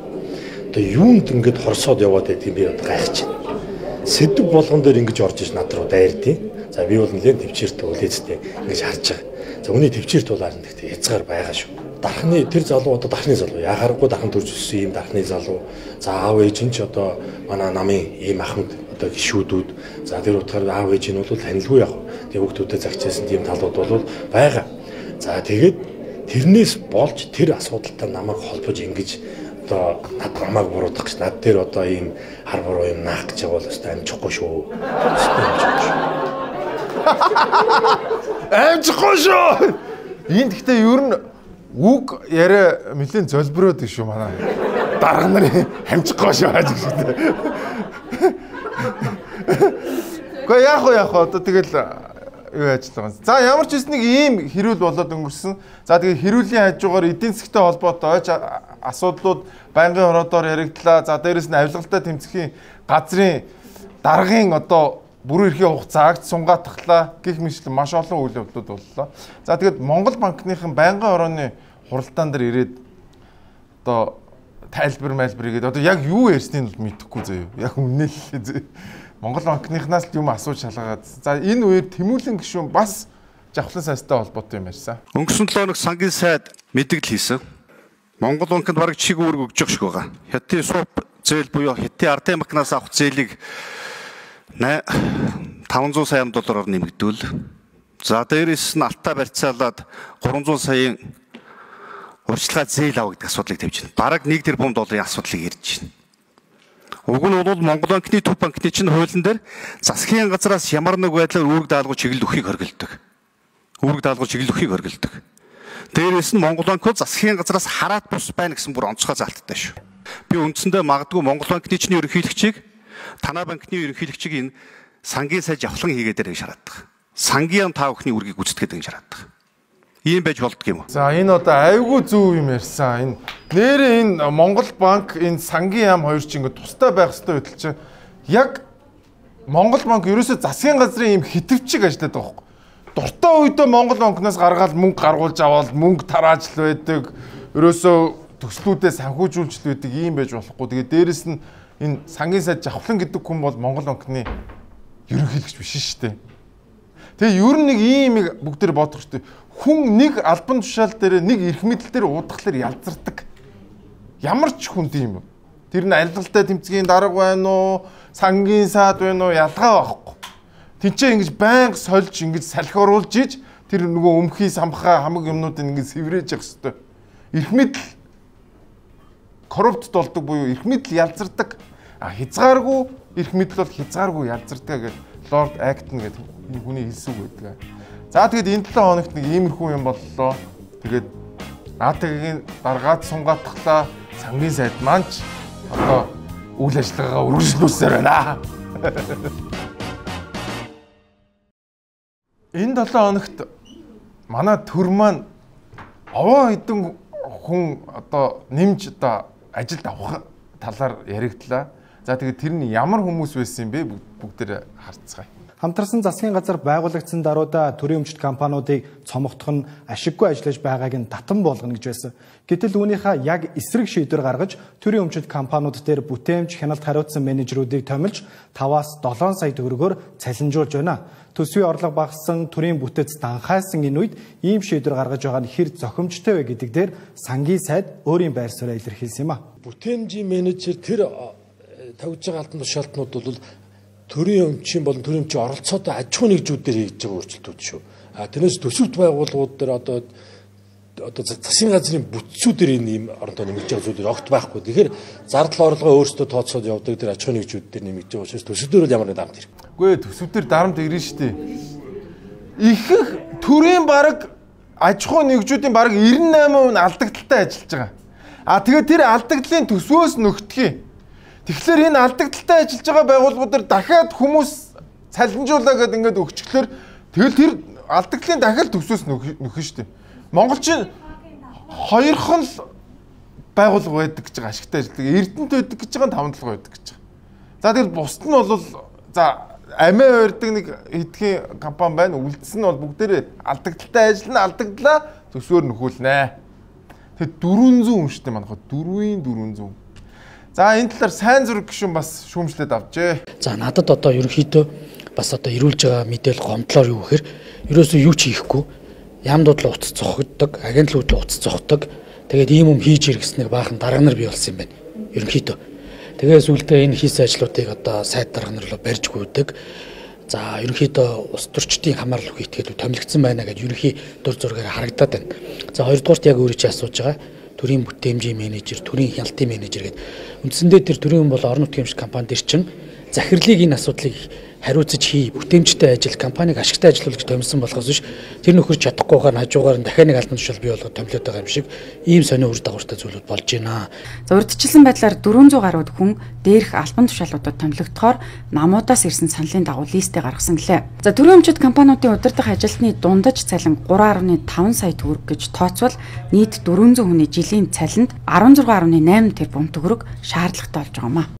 Одоо юунд ингэж хорсоод яваад байдгийг би одоо гайхаж байна. Сэдв болгон дээр ингэж орж иж над руу дайрдیں۔ За би бол нэлээд төвчээртэй үлээцтэй ингэж харж байгаа. За үний төвчээрт бол харин гэхдээ хязгаар байгаа шүү. Дархны тэр залуу одоо дархны залуу яхаарахгүй дархан төрж өссөн ийм дархны залуу. За аав ээж нь ч одоо манай намын ийм ахмад одоо гишүүдүүд. За тэр утгаар аав ээж нь бол танилгүй яг. Тэгээ хүүхдүүдэд загчээсэн тийм талууд бол байгаа. За тэгээд тэрнээс болж тэр асуудалтай намайг холбож ингэж одоо над намайг буруутгах гэж над дээр одоо ийм хар буруу юм наах гэж байгаа бол өстой амжихгүй шүү. Өстой амжихгүй шүү. Амжихгүй шүү. Энд гэхдээ ер нь үг яриа нэлээд золбироод шүү манай. Дарга нарын амжихгүй шүү гэж шүү. Гэхдээ яг уу одоо тэгэл юу ажиллаж байгаа юм. За ямар ч үс нэг ийм хэрүүл болоод өнгөрсөн. За тэгээ хэрүүлийн хажуугаар эдийн засгтай холбоотой ойч асуудлууд байнгын хороодоор яригдлаа. За дээрэс нь авилгалтай тэмцэхийн газрын даргын одоо бүрэн эрхийн хугацааг сунгаатглаа гэх мэтлэн маш олон үйл явдлууд боллоо. За тэгээд Монгол банкныхан байнгын хорооны хуралдаан дээр ирээд одоо тайлбар майлбар хийгээд одоо яг юу ярьсныг бол мэдэхгүй заяа. Яг үнэ л заяа. Монгол банкныхнаас л юм асууж шалгаад. За энэ үеэр Тэмүүлэн гишүүн бас Жавхлан сайдтай холбоотой юм ярьсан. Өнгөрсөн 7 хоног сангийн сайд мэдээлэл хийсэн. Монгол банкнд бараг чиг үүрэг өгж шиг байгаа. Хятадын суп зээл буюу хятадын ардын банкнаас авах зээлийг 500 сая доллараар нэмэгдүүл. За дээрээс нь алтаа барьцаалаад 300 саяын урьдчилгаа зээл авах гэдэг асуудлыг тавьж байна. Бараг 1 тэрбум долларын асуудлыг ярьж байна. Уг нь бол Монгол банкны төв банкны чинь хуулийн дээр засгийн газраас ямар нэг байдлаар үүрэг даалгавар чиглэл өгөхийг хоригддог. Үүрэг даалгавар чиглэл өгөхийг хоригддог. Дээрээс нь Монгол банк бол засгийн газраас хараат бус байна гэсэн бүр онцгой заалттай шүү. Би үндсэндээ магадгүй Монгол банкны чинь ерөнхийлөгчийг Танай банкны ерөнхийлөгчийг энэ сангийн сайд жавхлан хийгээд гэж шаарддаг. Сангийн яам та бүхний үүргийг гүйцэтгээд гэж шаарддаг. Ийм байж болдго юм уу? За энэ одоо айгүй зөв юм ярьсан. Энэ нэрээ энэ Монгол банк энэ сангийн яам хоёр чинь ингээд тустай байх хэрэгтэй байтал чинь яг Монгол банк ерөөсөө засгийн газрын ийм хитвчиг ажилладаг байхгүй. Дуртай үедээ Монгол банкнаас гаргаад мөнгө гаргуулж аваад мөнгө тарааж л байдаг. Ерөөсөө төслүүдээ санхүүжүүлж л байдаг ийм байж болохгүй. Тэгээд дээрэс нь энэ сангийн сайд Жавхлан гэдэг хүн бол Монгол банкны ерөнхийлөгч биш шүү дээ. Тэгээ ер нь нэг ийм бүгд дээр бодох шүү дээ. Хүн нэг албан тушаал дээр нэг эрх мэдэл дээр уудахлаар ялзардаг. Ямар ч хүн тийм юм. Тэр нь алилгалтай тэмцгийн дарга байна уу, сангийн саад байна уу ялгаа байхгүй. Тинчээ ингэж байнга сольж ингэж салхи оруулж иж тэр нөгөө өмхий самхаа хамаг юмнуудыг ингэж сэврээж явах хэвээр. Эрх мэдэл коррупт болдог буюу эрх мэдэл ялзардаг. А хязгааргүй эрх мэдэл бол хязгааргүй ялзардаг гэж Лорд Актон гэдэг энэ хүний хэлсэн үг байдаг. За тэгээд энэ 7 хоногт нэг иймэрхүү юм боллоо. Тэгээд АТГ-ийн даргаад сунгаатглаа сангийн сайд маань ч одоо үйл ажиллагаагаа үргэлжлүүлсээр байна. Энэ 7 хоногт манай төр маань овоо хэдэн хүн одоо нэмж одоо ажилд авах талаар яригдлаа. За тэгээд тэр нь ямар хүмүүс байсан юм бэ бүгдээр харцгаая. Хамтарсан засгийн газар байгуулагдсан даруйда төрийн өмчт компаниудыг цомогдох нь ашиггүй ажиллаж байгааг нь татан болгоно гэж байсан. Гэтэл үүнийхээ яг эсрэг шийдвэр гаргаж төрийн өмчт компаниуд дээр бүтээмж хяналт хариуцсан менежерүүдийг томилж 5-аас 7 сая төгрөгөөр цалинжуулж байна. Төсвийн орлого багассан, төрийн бүтэц данхайсан энэ үед ийм шийдвэр гаргаж байгаа нь хэр зохимжтой вэ гэдэг дээр сангийн сайд өөрийн байр сууриа илэрхийлсэн юм а. Бүтээмжийн менежер тэр тавьж байгаа албан тушаалтнууд бол төрийн өмчийн болон төрийн өмчийн оролцоотой аж ахуйн нэгжүүдээр хийж байгаа өөрчлөлтүүд шүү. А тэрнээс төсөвт байгууллагууд дээр одоо засгийн газрын бүтцүүдээр энэ ийм оронтой нэмэгдэж байгаа зүйлүүд огт байхгүй. Тэгэхээр зардал орлогоо өөрсдөө тооцоод явдаг тэр аж ахуйн нэгжүүд дээр нэмэгдэж байгаа учраас төсөв дээр бол ямар нэг дарамт ирэх. Үгүй ээ, төсөв дээр дарамт ирнэ шүү дээ. Ихэнх төрийн бараг аж ахуйн нэгжүүдийн бараг 98% нь алдагдaltaй ажиллаж байгаа. А тэгээд тэр алдагдлын төсвөөс нөхдөг. Тэгэхээр энэ алдагдaltaй ажиллаж байгаа байгууллагуудаар дахиад хүмүүс цалинжуулаа гэдээ ингээд өгчлөөр тэгэл тэр алдагдлын дахиад төсөөс нөхөн шүү дээ. Монголчин хоёрхан л байгууллага байдаг гэж байгаа ашигтай ажилладаг. Эрдэнэт байдаг гэж байгаа нь 5 толгой байдаг гэж байгаа. За тэгэл бусд нь бол за амиа барьдаг нэг хэдхэн компани байна. Үлдсэн нь бол бүгдээрээ алдагдaltaй ажиллана, алдагдлаа төсөөр нөхүүлнэ. Тэгэхээр 400 хүн шүү дээ манайха 4-ийн 400. За энэ талаар сайн зураг гишүүн бас шүүмжлээд авчээ. За надад одоо ерөнхийдөө бас одоо ирүүлж байгаа мэдээлэл гомдлоор юу гэхээр ерөөсөө юу ч хийхгүй яамдууд л утас цохигддог, агентлууд л утас цохдог. Тэгээд ийм юм хийж иргэснийг баахан дарга нар бий болсон юм байна. Ерөнхийдөө. Тэгээд сүүлдээ энэ хийсэн ажлуудыг одоо сайд дарга нар руу барьж гүйдэг. За ерөнхийдөө улс төрчдийн хамаарал үхий итгэлүүд томилогдсон байна гэж ерөнхий дүр зургаар харагдаад байна. За хоёрдугаарт яг өөрөө чи асууж байгаа төрийн бүтээмжийн менежер, төрийн хяналтын менежер гэдэг. Үндсэндээ тэр төрийн бол орон нутгийн өмчт компани дээр чинь захирлыг энэ асуудлыг хариуцаж хий, бүтээмжтэй ажил, компаниг ашигтай ажиллуул гэж томилсон болохоос биш тэр нөхөр чадахгүйгээр хажуугаар нь дахиад нэг албан тушаал бий болгоод томилоод байгаа юм шиг ийм сонио үр дагавартай зүйлүүд болж байна. За урьдчилсан байдлаар 400 гаруй хүн дээрх албан тушаалуудад томилогдохоор намуудаас ирсэн саналын дагуу листээ гаргасан гэлээ. За төрийн өмчт компаниудын удирдах ажилтны дундаж цалин 3.5 сая төгрөг гэж тооцвол нийт 400 хүний жилийн цалинд 16.8 тэрбум төгрөг шаардлагатай болж байгаа юм а.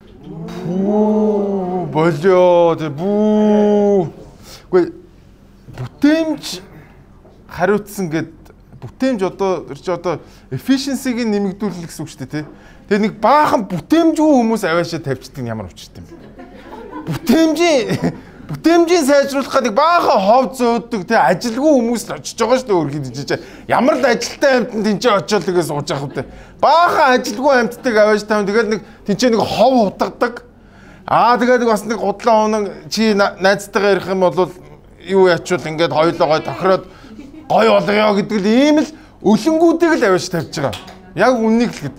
Бүү болио тэ бүү. Үгүй бүтээмж хариуцсан гэд бүтээмж одоо тэр чи одоо efficiency-г нэмэгдүүлэх гэсэн үг шүү дээ тий. Тэгээ нэг баахан бүтээмжгүй хүмүүс аваашаа тавьчихдаг нь ямар учиртай юм бэ? Бүтээмжийн сайжруулах гэдэг баахан хов зөөдөг тий ажилгүй хүмүүс л очиж байгаа шүү дээ өөрхий тийч. Ямар л ажилтай амьтан тэнцээ очиод тэгээ сууж явах вэ? Баахан ажилгүй амьтдаг авааш тавь тэгэл нэг тэнцээ нэг хов хутгадаг. Аа тэгээд бас нэг гудлаа унан чи найзтайгаа ярих юм бол юу ячвал ингээд хоёулаа гой тохироод гой болгоё гэдэг л ийм л өлөнгүүдийг л аваач тавьж байгаа. Яг үннийг л гэд.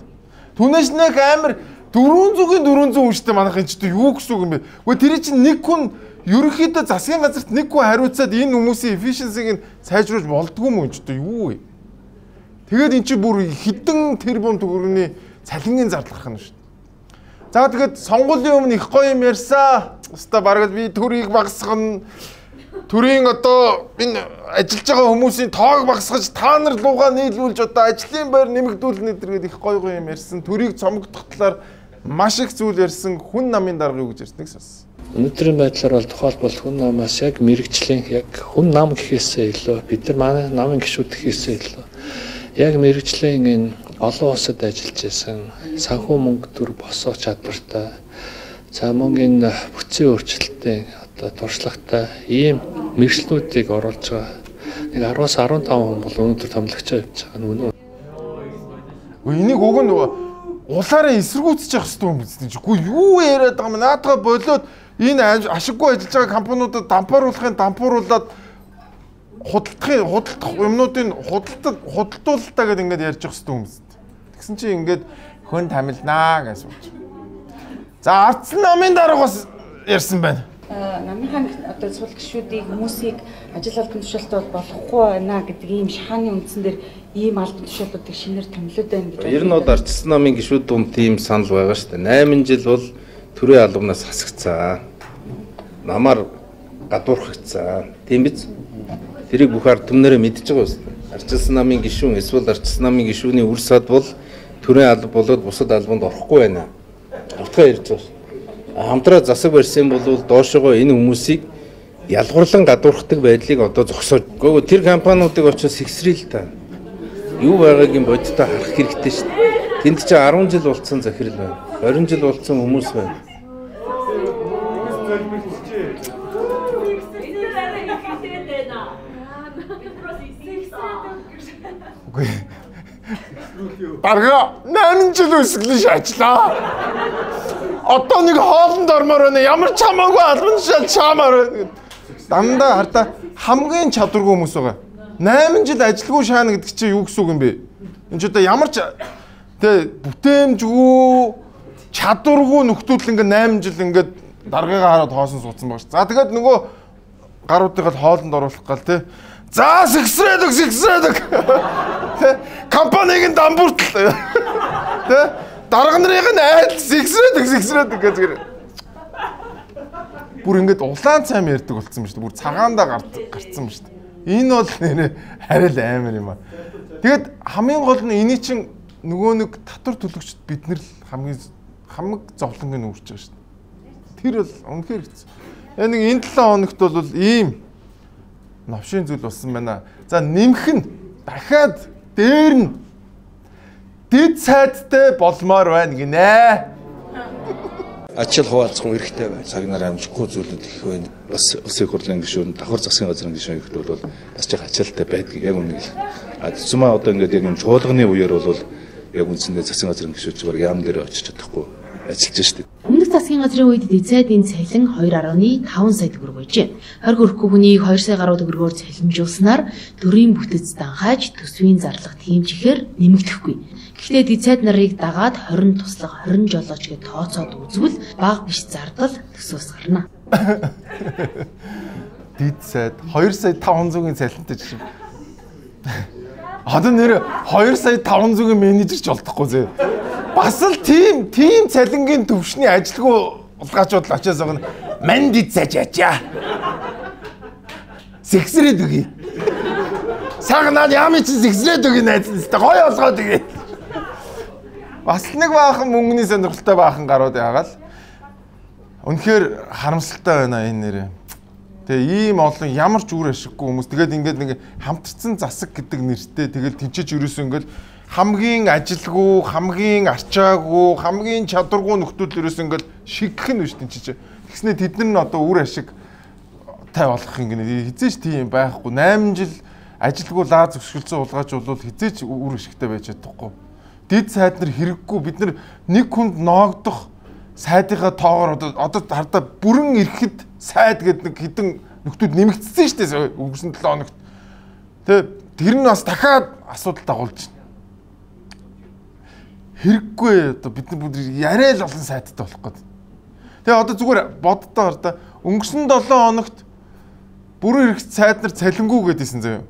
Түнээс нэг амар 400-ийн 400 хүн штэ манайх энэ ч юу гэсэн үг юм бэ? Гэхдээ тэр чинь нэг хүн ерөнхийдөө засгийн газарт нэг хүн хариуцаад энэ хүмүүсийн efficiency-г нь сайжруулж болдгоо юм ч юу вэ? Тэгээд эн чинь бүр хэдэн тэрбум төгрөгийн цалингийн зардал гарах нь шүү дээ. За тэгээд сонгуулийн өмнө их гоё юм ярьсан. Өстой бараг би төрийг багасгана. Төрийн одоо энэ ажиллаж байгаа хүмүүсийн тоог багасгаж та нар лугаа нийлүүлж одоо ажлын байр нэмэгдүүлнэ гэдэг их гоё гоё юм ярьсан. Төрийг цомогдох талаар маш их зүйл ярьсан. Хүн намын дарга юу гэж ярьсныг сонс. Өнөөдрийн байдлаар бол тухайлбал хүн намаас яг мэрэгжлийн яг хүн нам гэхээсээ илүү бид нар манай намын гишүүд гэхээсээ илүү яг мэрэгжлийн энэ олон улсад ажиллаж байсан санхүү мөнгө төр босгох чадвартай за мөн энэ бүтцийн өөрчлөлтийн одоо туршлагатай ийм мэргэжлүүдийг оруулж байгаа. Нэг 10-аас 15 хүн бол өнөөдөр томилогчоо явж байгаа нь үнэн. Энийг уг нь улаараа эсэргүүцэж явах хэрэгтэй юм биз дээ. Үгүй юу яриад байгаа юм? Наадгаа болоод энэ ашиггүй ажиллаж байгаа компаниудад дампууруулахын дампууруулад худалдах юмнуудын худалдуулалтаа гэдээ ингээд ярьж явах хэрэгтэй юм биз дээ. Тэгсэн чинь ингээд хүн тамилнаа гэж сууж. За ардсан намын дарга бас ярьсан байна. Намынхаа одоо сул гишүүдийг хүмүүсийг ажил албан тушаалтай бол болохгүй байна гэдэг ийм шахааны үндсэн дээр ийм албан тушаалуудыг шинээр томилоод байна гэж. Ер нь бол ардсан намын гишүүд дунд тийм санал байгаа шүү дээ. 8 жил бол төрийн албанаас хасагцсан. Намаар гадуурхагдсан. Тийм биз? Тэрийг бүх ард түмнэрээ мэдж байгаа үстэй. Арчилсан намын гишүүн эсвэл арчилсан намын гишүүний үр сад бол төрийн алба болоод бусад албанд орохгүй байна. Утгаа ярьж байгаа. Хамтраа засаг барьсан бол доошогоо энэ хүмүүсийг ялгуурлан гадуурхдаг байдлыг одоо зогсоож. Гэхдээ тэр компаниудыг очиж сэгсрэл та. Юу байгааг нь бодиттой харах хэрэгтэй шүү дээ. Тэнд чинь 10 жил болцсон захирал байна. 20 жил болцсон хүмүүс байна. Үгүй. Барга 8 жил өсгөлж ажиллаа. Одоо нэг хоолнд ормоор байна. Ямар ч хамаагүй албан тушаал чаамаар байна. Дандаа хардаа хамгийн чадваргүй хүмүүс байгаа. 8 жил ажилгүй шаана гэдэг чинь юу гэсэн үг юм бэ? Энд ч одоо ямар ч тэ бүтээмжгүй чадваргүй нөхдөл ингээ 8 жил ингээд даргыгаа хараад хоосон суудсан баг ш. За тэгээд нөгөө гаруудыг л хоолнд оруулах гал тэ. За сэгсрээд өг сэгсрээд өг. Тэ компаниг нь дампууртал. Тэ дарга нарыг нь айл сэгсрээд өг сэгсрээд өг гэж бүр ингээд улаан цайм ярьдаг болсон юм шүү дээ. Бүр цагаандаа гарцсан юм шүү дээ. Энэ бол нэрээ арай л амар юм аа. Тэгэд хамгийн гол нь эний чинь нөгөө нэг татвар төлөгчд бид нар л хамгийн хамаг зовлонг нь үрж байгаа шүү дээ. Тэр бол үнэхээр хэцүү. Яг нэг энэ 7 хоногт бол ийм новшийн зүйл болсон байна. За нэмэх нь дахиад дээр нь дэд сайдтай болмоор байна гинэ. Ачаал хуваалцах хүн хэрэгтэй байна. Цаг нар амжихгүй зүйлүүд их байна. Бас улсын их хурлын гишүүн, давхар засгийн газрын гишүүн гэхэд бол бас жих ачаалтай байдгийг яг үнэ хэлэх. А тэсмээ одоо ингээд яг юм чуулганы үеэр бол яг үндсэндээ засгийн газрын гишүүд баг яам дээр очиж чадахгүй ажиллаж штеп. Өмнөх засгийн газрын үед дэд сайдын цалин 2.5 сая төгрөг байжээ. 20 хүрэхгүй хүнийг 2 сая гаруй төгрөгөөр цалинжуулснаар төрийн бүтэц данхааж төсвийн зарлага тэмчихээр нэмэгдэхгүй. Гэхдээ дэд сайд нарыг дагаад 20 туслах 20 жолооч гэж тооцоод үзвэл бага биш зардал төсвөөс гарна. Дэд сайд 2 сая 500-ийн цалинтай жишээ. Одоо нэр 2 сая 500-ийн менежер ч болдохгүй зэ. Бас л тийм цалингийн төвшний ажилгүй улгаачууд л очиас байгаа нь мандид цажаачаа. Сэгсрээд өгье. Сайхан наад яамын чинь сэгсрээд өгье найз нь өстой гоё олгоод өгье. Бас л нэг баахан мөнгөний сонирхолтой баахан гарууд яагаал. Үнэхээр харамсалтай байна энэ нэрээ. Тэгээ ийм олон ямар ч үр ашиггүй хүмүүс тэгээд ингээд нэг хамтарсан засаг гэдэг нэртэй тэгэл тэнцэж ерөөсөө ингээд хамгийн ажилгүй, хамгийн арчаагүй, хамгийн чадваргүй нөхдөл ерөөсөө ингээд шигэх нь биш тэнцэж. Тэгснэ тэд нар нь одоо үр ашиг тай болох юм гинэ. Хизээч тийм байхгүй. 8 жил ажилгүй лаа зөксгөлцөн улгаач бол хизээч үр ашигтай байж чадахгүй. Дэд сайд нар хэрэггүй. Бид нар нэг хүнд ноогдох сайдынхаа тоогоор одоо хардаа бүрэн ирэхэд сайд гэдэг нэг хідэн нөхдүүд нэмэгдсэн шүү дээ өнгөрсөн 7 хоногт. Тэгээ тэр нь бас дахиад асуудал дагуулж байна. Хэрэггүй одоо бид нар бүгд яриа л олон сайдтай болох гээд. Тэгээ одоо зүгээр боддоо хардаа өнгөрсөн 7 хоногт бүрэн хэрэгт сайд нар цалингүй гэдээсэн заяа.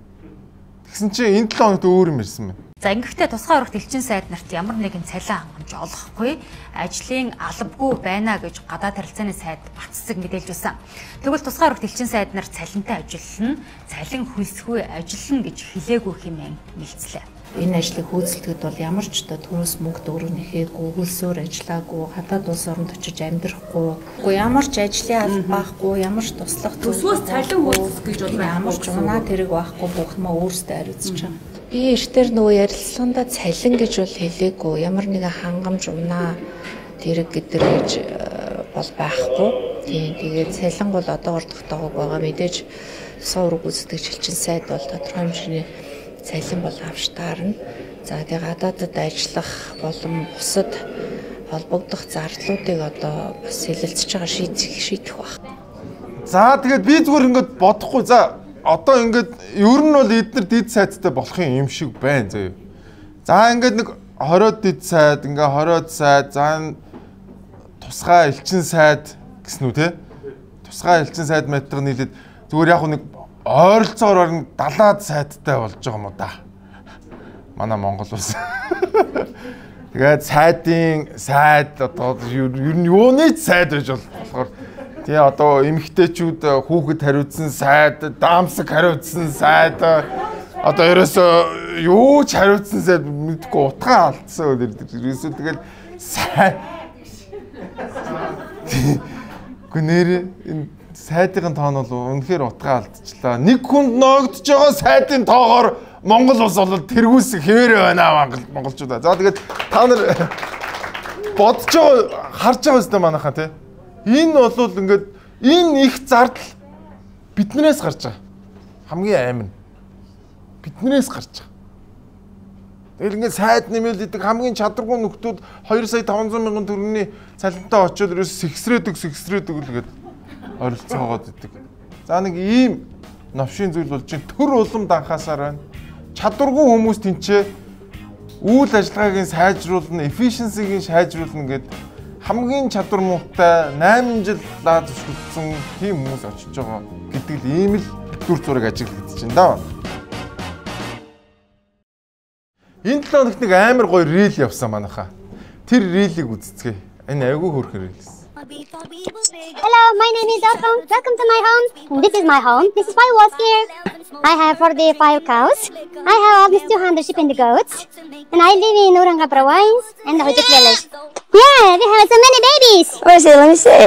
Тэгсэн чинь энэ 7 хоногт өөр юм ярьсан байна. За ингэхдээ тусгай орогт элчин сайд нарт ямар нэгэн цалин хангамж олохгүй ажлын албагүй байна гэж гадаад харилцааны сайд Батцэцэг мэдээлж байсан. Тэгвэл тусгай орогт элчин сайд нар цалинтай ажиллана, цалин хөлсгүй ажиллана гэж хэлээгүй хэмээн мэлцлээ. Энэ ажлыг хөөцөлдөд бол ямар ч одоо төрөөс мөнгө төгрөг нэхээгүй, хөлсөөр ажиллаагүй, гадаад улс оронд очиж амьдрахгүй, ямар ч ажлын алба байхгүй, ямар ч туслах төсвөөс цалин хөөцөх гэж бол ямар ч унаа тэрэг байхгүй, бүх юмаа өөрсдөө хариуцж байгаа. Би эртээр нөгөө ярилцлагандаа цалин гэж бол хэлээгүй, ямар нэгэн хангамж унаа тэрэг гэдэр гэж бол байхгүй. Тийм, тэгээд цалин бол одоогор тогтоогоогүй байгаа. Мэдээж тусгай үүрэг гүйцэтгэгч элчин сайд бол тодорхой хэмжээний цалин бол авч таарна. За тэгээ гадаадад ажиллах болон бусад холбогдох зардлуудыг одоо бас хэлэлцэж байгаа шийдэх байх. За тэгээд би зүгээр ингээд бодохгүй. За одоо ингээд ер нь бол эднэр дид сайдтай болох юм шиг байна заяа. За ингээд нэг 20 дид сайд, ингээ 20 сайд, за тусгай элчин сайд гэсэн үү те? Тусгай элчин сайд мэддэг нийлээд зүгээр яг нэг ойролцоогоор бараг 70-аад сайдтай болж байгаа юм уу да. Манай Монгол улс. Тэгээд сайдын сайд одоо ер нь юуны ч сайд байж болохоор тий одоо эмэгтэйчүүд хүүхэд хариуцсан сайд, даамсаг хариуцсан сайд, одоо ерөөсөө юу ч хариуцсан сайд мэдгүй утгаа алдсан. Ерөөсөө тэгэл сайд. Гү нэр энэ сайдын тоон бол үнэхээр утгаа алдчихлаа. Нэг хүнд ноогдож байгаа сайдын тоогоор Монгол улс бол тэргүүлсэн хэвээрээ байна монголчуудаа. За тэгээд та нар бодож байгаа, харж байгаа үстэй манайхаа тий. Энэ бол ингээд энэ их зардал биднээс гарч байгаа. Хамгийн амин биднээс гарч байгаа. Тэгэл ингээд сайд нэмэл идэг хамгийн чадваргүй нөхдүүд 2 сая 500 мянган төгрөгийн цалинтай очиод ерөөс сэгсрээдэг л гээд оролцоогоод идэг. За нэг ийм новшийн зүйл болж чинь төр улам данхаасаар байна. Чадваргүй хүмүүс тэнцээ үйл ажиллагааг нь сайжруулна, efficiency-г нь сайжруулна гэд хамгийн чадвар муутай 8 жил лаа зөвшөлдсөн тийм хүмүүс очиж байгаа гэдэг л ийм л дүр зураг ажиглагдаж байна да. Энэ 7 хоногт нэг амар гоё reel явсан манайхаа. Тэр reel-ийг үзцгээе. Энэ айгүй хөөрхөн reel. Hello, my name is Orkon. Welcome to my home. This is my home. This is my was here. I have 45 cows. I have almost 200 sheep and goats. And I live in Uranga province and the Hojik village. Yeah, we have so many babies. Let me see, let me see.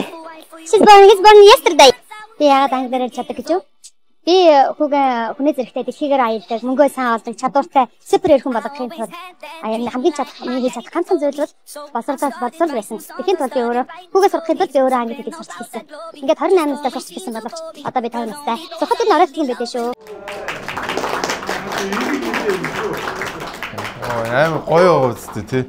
She's born, he's born yesterday. Би яагаад анги дээр чаддаг гэж юу? Би хүүгээ хүний зэрэгтэй дэлхийгээр аялдаг, мөнгөө сайн олдог, чадвартай супер эрхэн болгохын тулд хамгийн чадах, миний хийж чадах ганцхан зүйл бол боловсрол байсан. Тэгэхийн тулд би өөрөө хүүгээ сургахын тулд би өөрөө англи хэлийг сурч эхэлсэн. Ингээд 28 настай сурч эхэлсэн боловч одоо би 50 настай. Сурахад нь оройтдаг юм байдээ шүү. Амар гоё байгаа үстэй тий.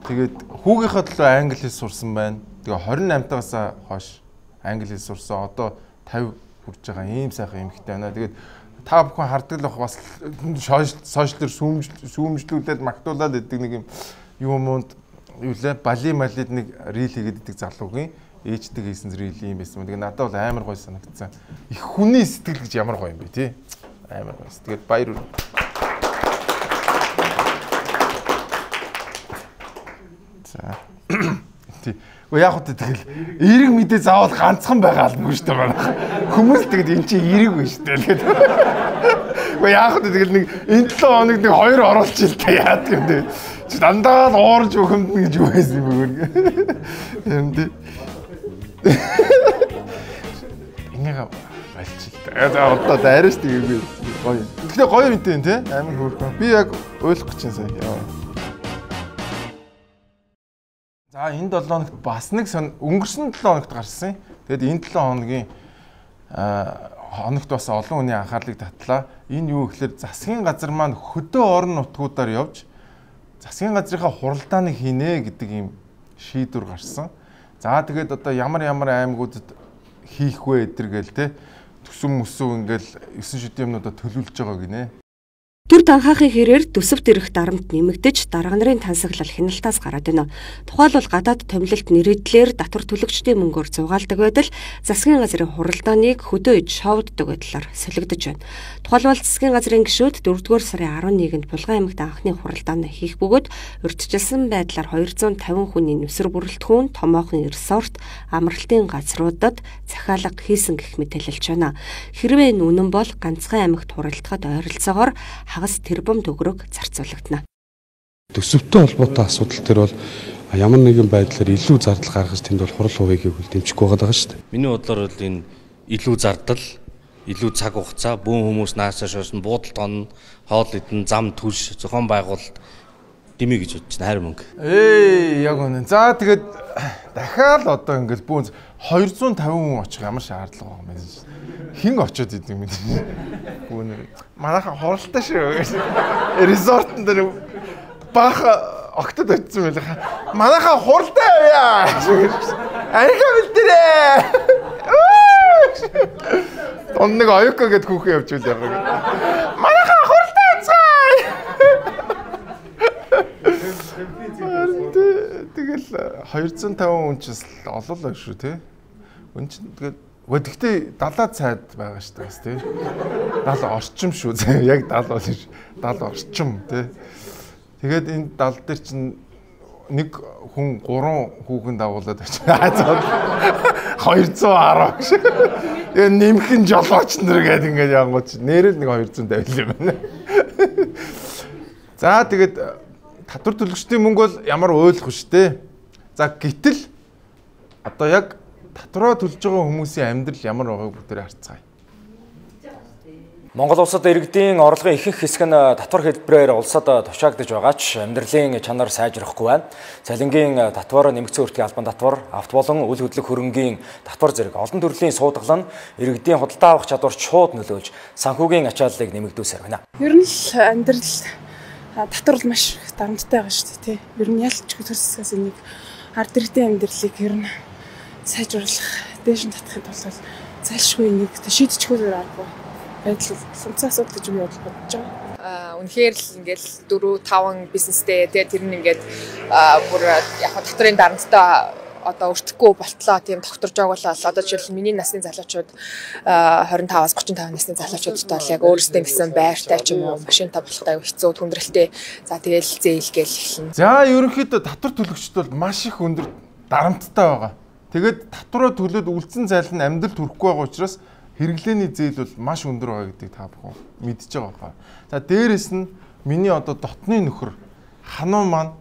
Тэгээд хүүгийнхээ төлөө англи хэл сурсан байна. Тэгээ 28-таас хойш англи хэл сурсан. Одоо 50 хүрж байгаа ийм сайхан эмэгтэй байна. Тэгээд та бүхэн хардаг л бас сошиал дээр сүүмжлүүлээд магтуулаад идэг нэг юм юмунд юу лээ бали малид нэг reel хийгээд идэг залуугийн ээждэг хийсэн reel юм байсан. Тэгээд надад бол амар гоё санагдсан. Их хүний сэтгэл гэж ямар гоё юм бэ тий. Амар гоё. Тэгээд баяр хүрээ. За. Тий. Гэхдээ яг үгүй тэгэл эерэг мэдээ заавал ганцхан байгаа албагүй шүү дээ манайх. Хүмүүс тэгээд эн чинь эерэг байна шүү дээ тэгээд. Гэхдээ яг үгүй тэгэл нэг энэ 7 хоног нэг хоёр оруулчих л та яадаг юм бэ. Чи дандаа л уурж өгөмдөн гэж юу байсан юм бэ. Юм тий. Энийг болчих л та. За одоо дайраш тэгээгүй гоё. Гэхдээ гоё юм тий амар хөөрхөн. Би яг ойлгох гэж байна сая. Яа. За энэ 7 хоногт бас нэг өнгөрсөн 7 хоногт гарсан. Тэгээд энэ 7 хоногийн хоногт бас олон хүний анхаарлыг татлаа. Энэ юу гэхээр засгийн газар маань хөдөө орон нутгуудаар явж засгийн газрынхаа хуралдааныг хийнэ гэдэг ийм шийдвэр гарсан. За тэгээд одоо ямар ямар аймагуудад хийх вэ эдэр гээл те төсөн мөсөө ингээл 9 шидийн юмнуудаа төлөвлөж байгаа гинэ. Төр данхаахын хэрээр төсөвт ирэх дарамт нэмэгдэж дарга нарын тансаглал хяналтаас гараад байна. Тухайлбал гадаад томилолт нэрийдлэр татвар төлөгчдийн мөнгөөр зугаалдаг байдал засгийн газрын хуралдааныг хөдөө иж шоуддаг байдлаар солигдож байна. Тухайлбал засгийн газрын гишүүд 4-р сарын 11-нд Булган аймагт анхны хуралдаанаа хийх бөгөөд урьдчилсан байдлаар 250 хүний нүсэр бүрэлдэхүүн томоохон ресорт амралтын газруудад захиалга хийсэн гэх мэдээлэлж байна. Хэрвээ энэ үнэн бол ганцхан аймагт хуралдахад ойролцоогоор хагас 9 тэрбум төгрөг зарцуулагдана. Төсөвтэй холбоотой асуудал төр бол ямар нэгэн байдлаар илүү зардал гаргаж тэнд бол хурал хувийг бол дэмжихгүй байгаа шүү дээ. Миний бодлоор бол энэ илүү зардал, илүү цаг хугацаа, бүүн хүмүүс наашаа шоошин, буудалд онно, хоол идэн, зам түлш, зохион байгуулалт дэмий гэж бодож байна, хайр мөнгө. Эй, яг үнэн. За тэгээд дахиад одоо ингээл бүүн 250 хүн очих ямар шаардлага байгаа юм бэ? Хэн очиод идэв юм бэ? Бүүн манайхан хуралтай шүү. Резортон дээр баах октод очсон байлаа. Манайхан хуралтай явъя. Архи бэлдэрээ. Дон нэг оюка гэд хүүхэн явж үл яг. Манайхан хуралтай явцгаая. Тэгэл 250 хүн ч бас олон л шүү тий. Үн чинь тэгэл гэхдээ 70 цайд байгаа шүү дээ бас тий. 70 орчим шүү. Яг 70 бол шүү. 70 орчим тий. Тэгээд энэ 70 дээр чинь нэг хүн 3 хүүхэн дагуулад очив. 210 гэж. Тэгээ нэмхэн жолооч нар гэдэг ингээд янгууд чи нэрэл нэг 250 юм байна. За тэгээд татвар төлөгчдийн мөнгө бол ямар ойлгох вэ дээ. За гэтэл одоо яг татвараа төлж байгаа хүмүүсийн амьдрал ямар байгааг бүгдээрээ харцгаая. Монгол улсад иргэдийн орлогын ихэнх хэсэг нь татвар хэлбэрээр улсад тушаагдаж байгаа ч амьдралын чанар сайжрахгүй байна. Цалингийн татвар, нэмэгдсэн өртгийн албан татвар, авто болон үл хөдлөх хөрөнгийн татвар зэрэг олон төрлийн суудгалан иргэдийн худалдаа авах чадварт шууд нөлөөлж санхүүгийн ачааллыг нэмэгдүүлсээр байна. Ер нь л амьдрал татвар бол маш их дарамттай байгаа шүү дээ, тий. Ер нь ялч төрсгөөс энийг ард иргэдийн амьдралыг ер нь сайжруулах, дээш нь татахын тулд зайлшгүй энийг шийдчихгүй аргагүй байдал сумцаа асуудал гэж би бодож байгаа. Үнэхээр л ингээл 4 5 бизнестэй тий, тэр нь ингээд бүр яг татварын дарамттай одоо өртөхгүй болтлоо тийм докторж байгуулаад одоо жишээл миний насны залуучууд 25-аас 35 насны залуучуудтай бол яг өөрсдөө гэсэн байртай ч юм уу машинтай болохтой аюу хэцүү хүндрэлтэй. За тэгэл зээл гээл эхэлнэ. За ерөнхийдөө татвар төлөгчд бол маш их өндөр дарамттай байгаа. Тэгээд татвараа төлөөд үлдсэн зайл нь амьдрал төрөхгүй байгаа учраас хэрэглээний зээл бол маш өндөр байгаа гэдгийг та бүхэн мэдж байгаа байна. За дээрэс нь миний одоо дотны нөхөр хануу маань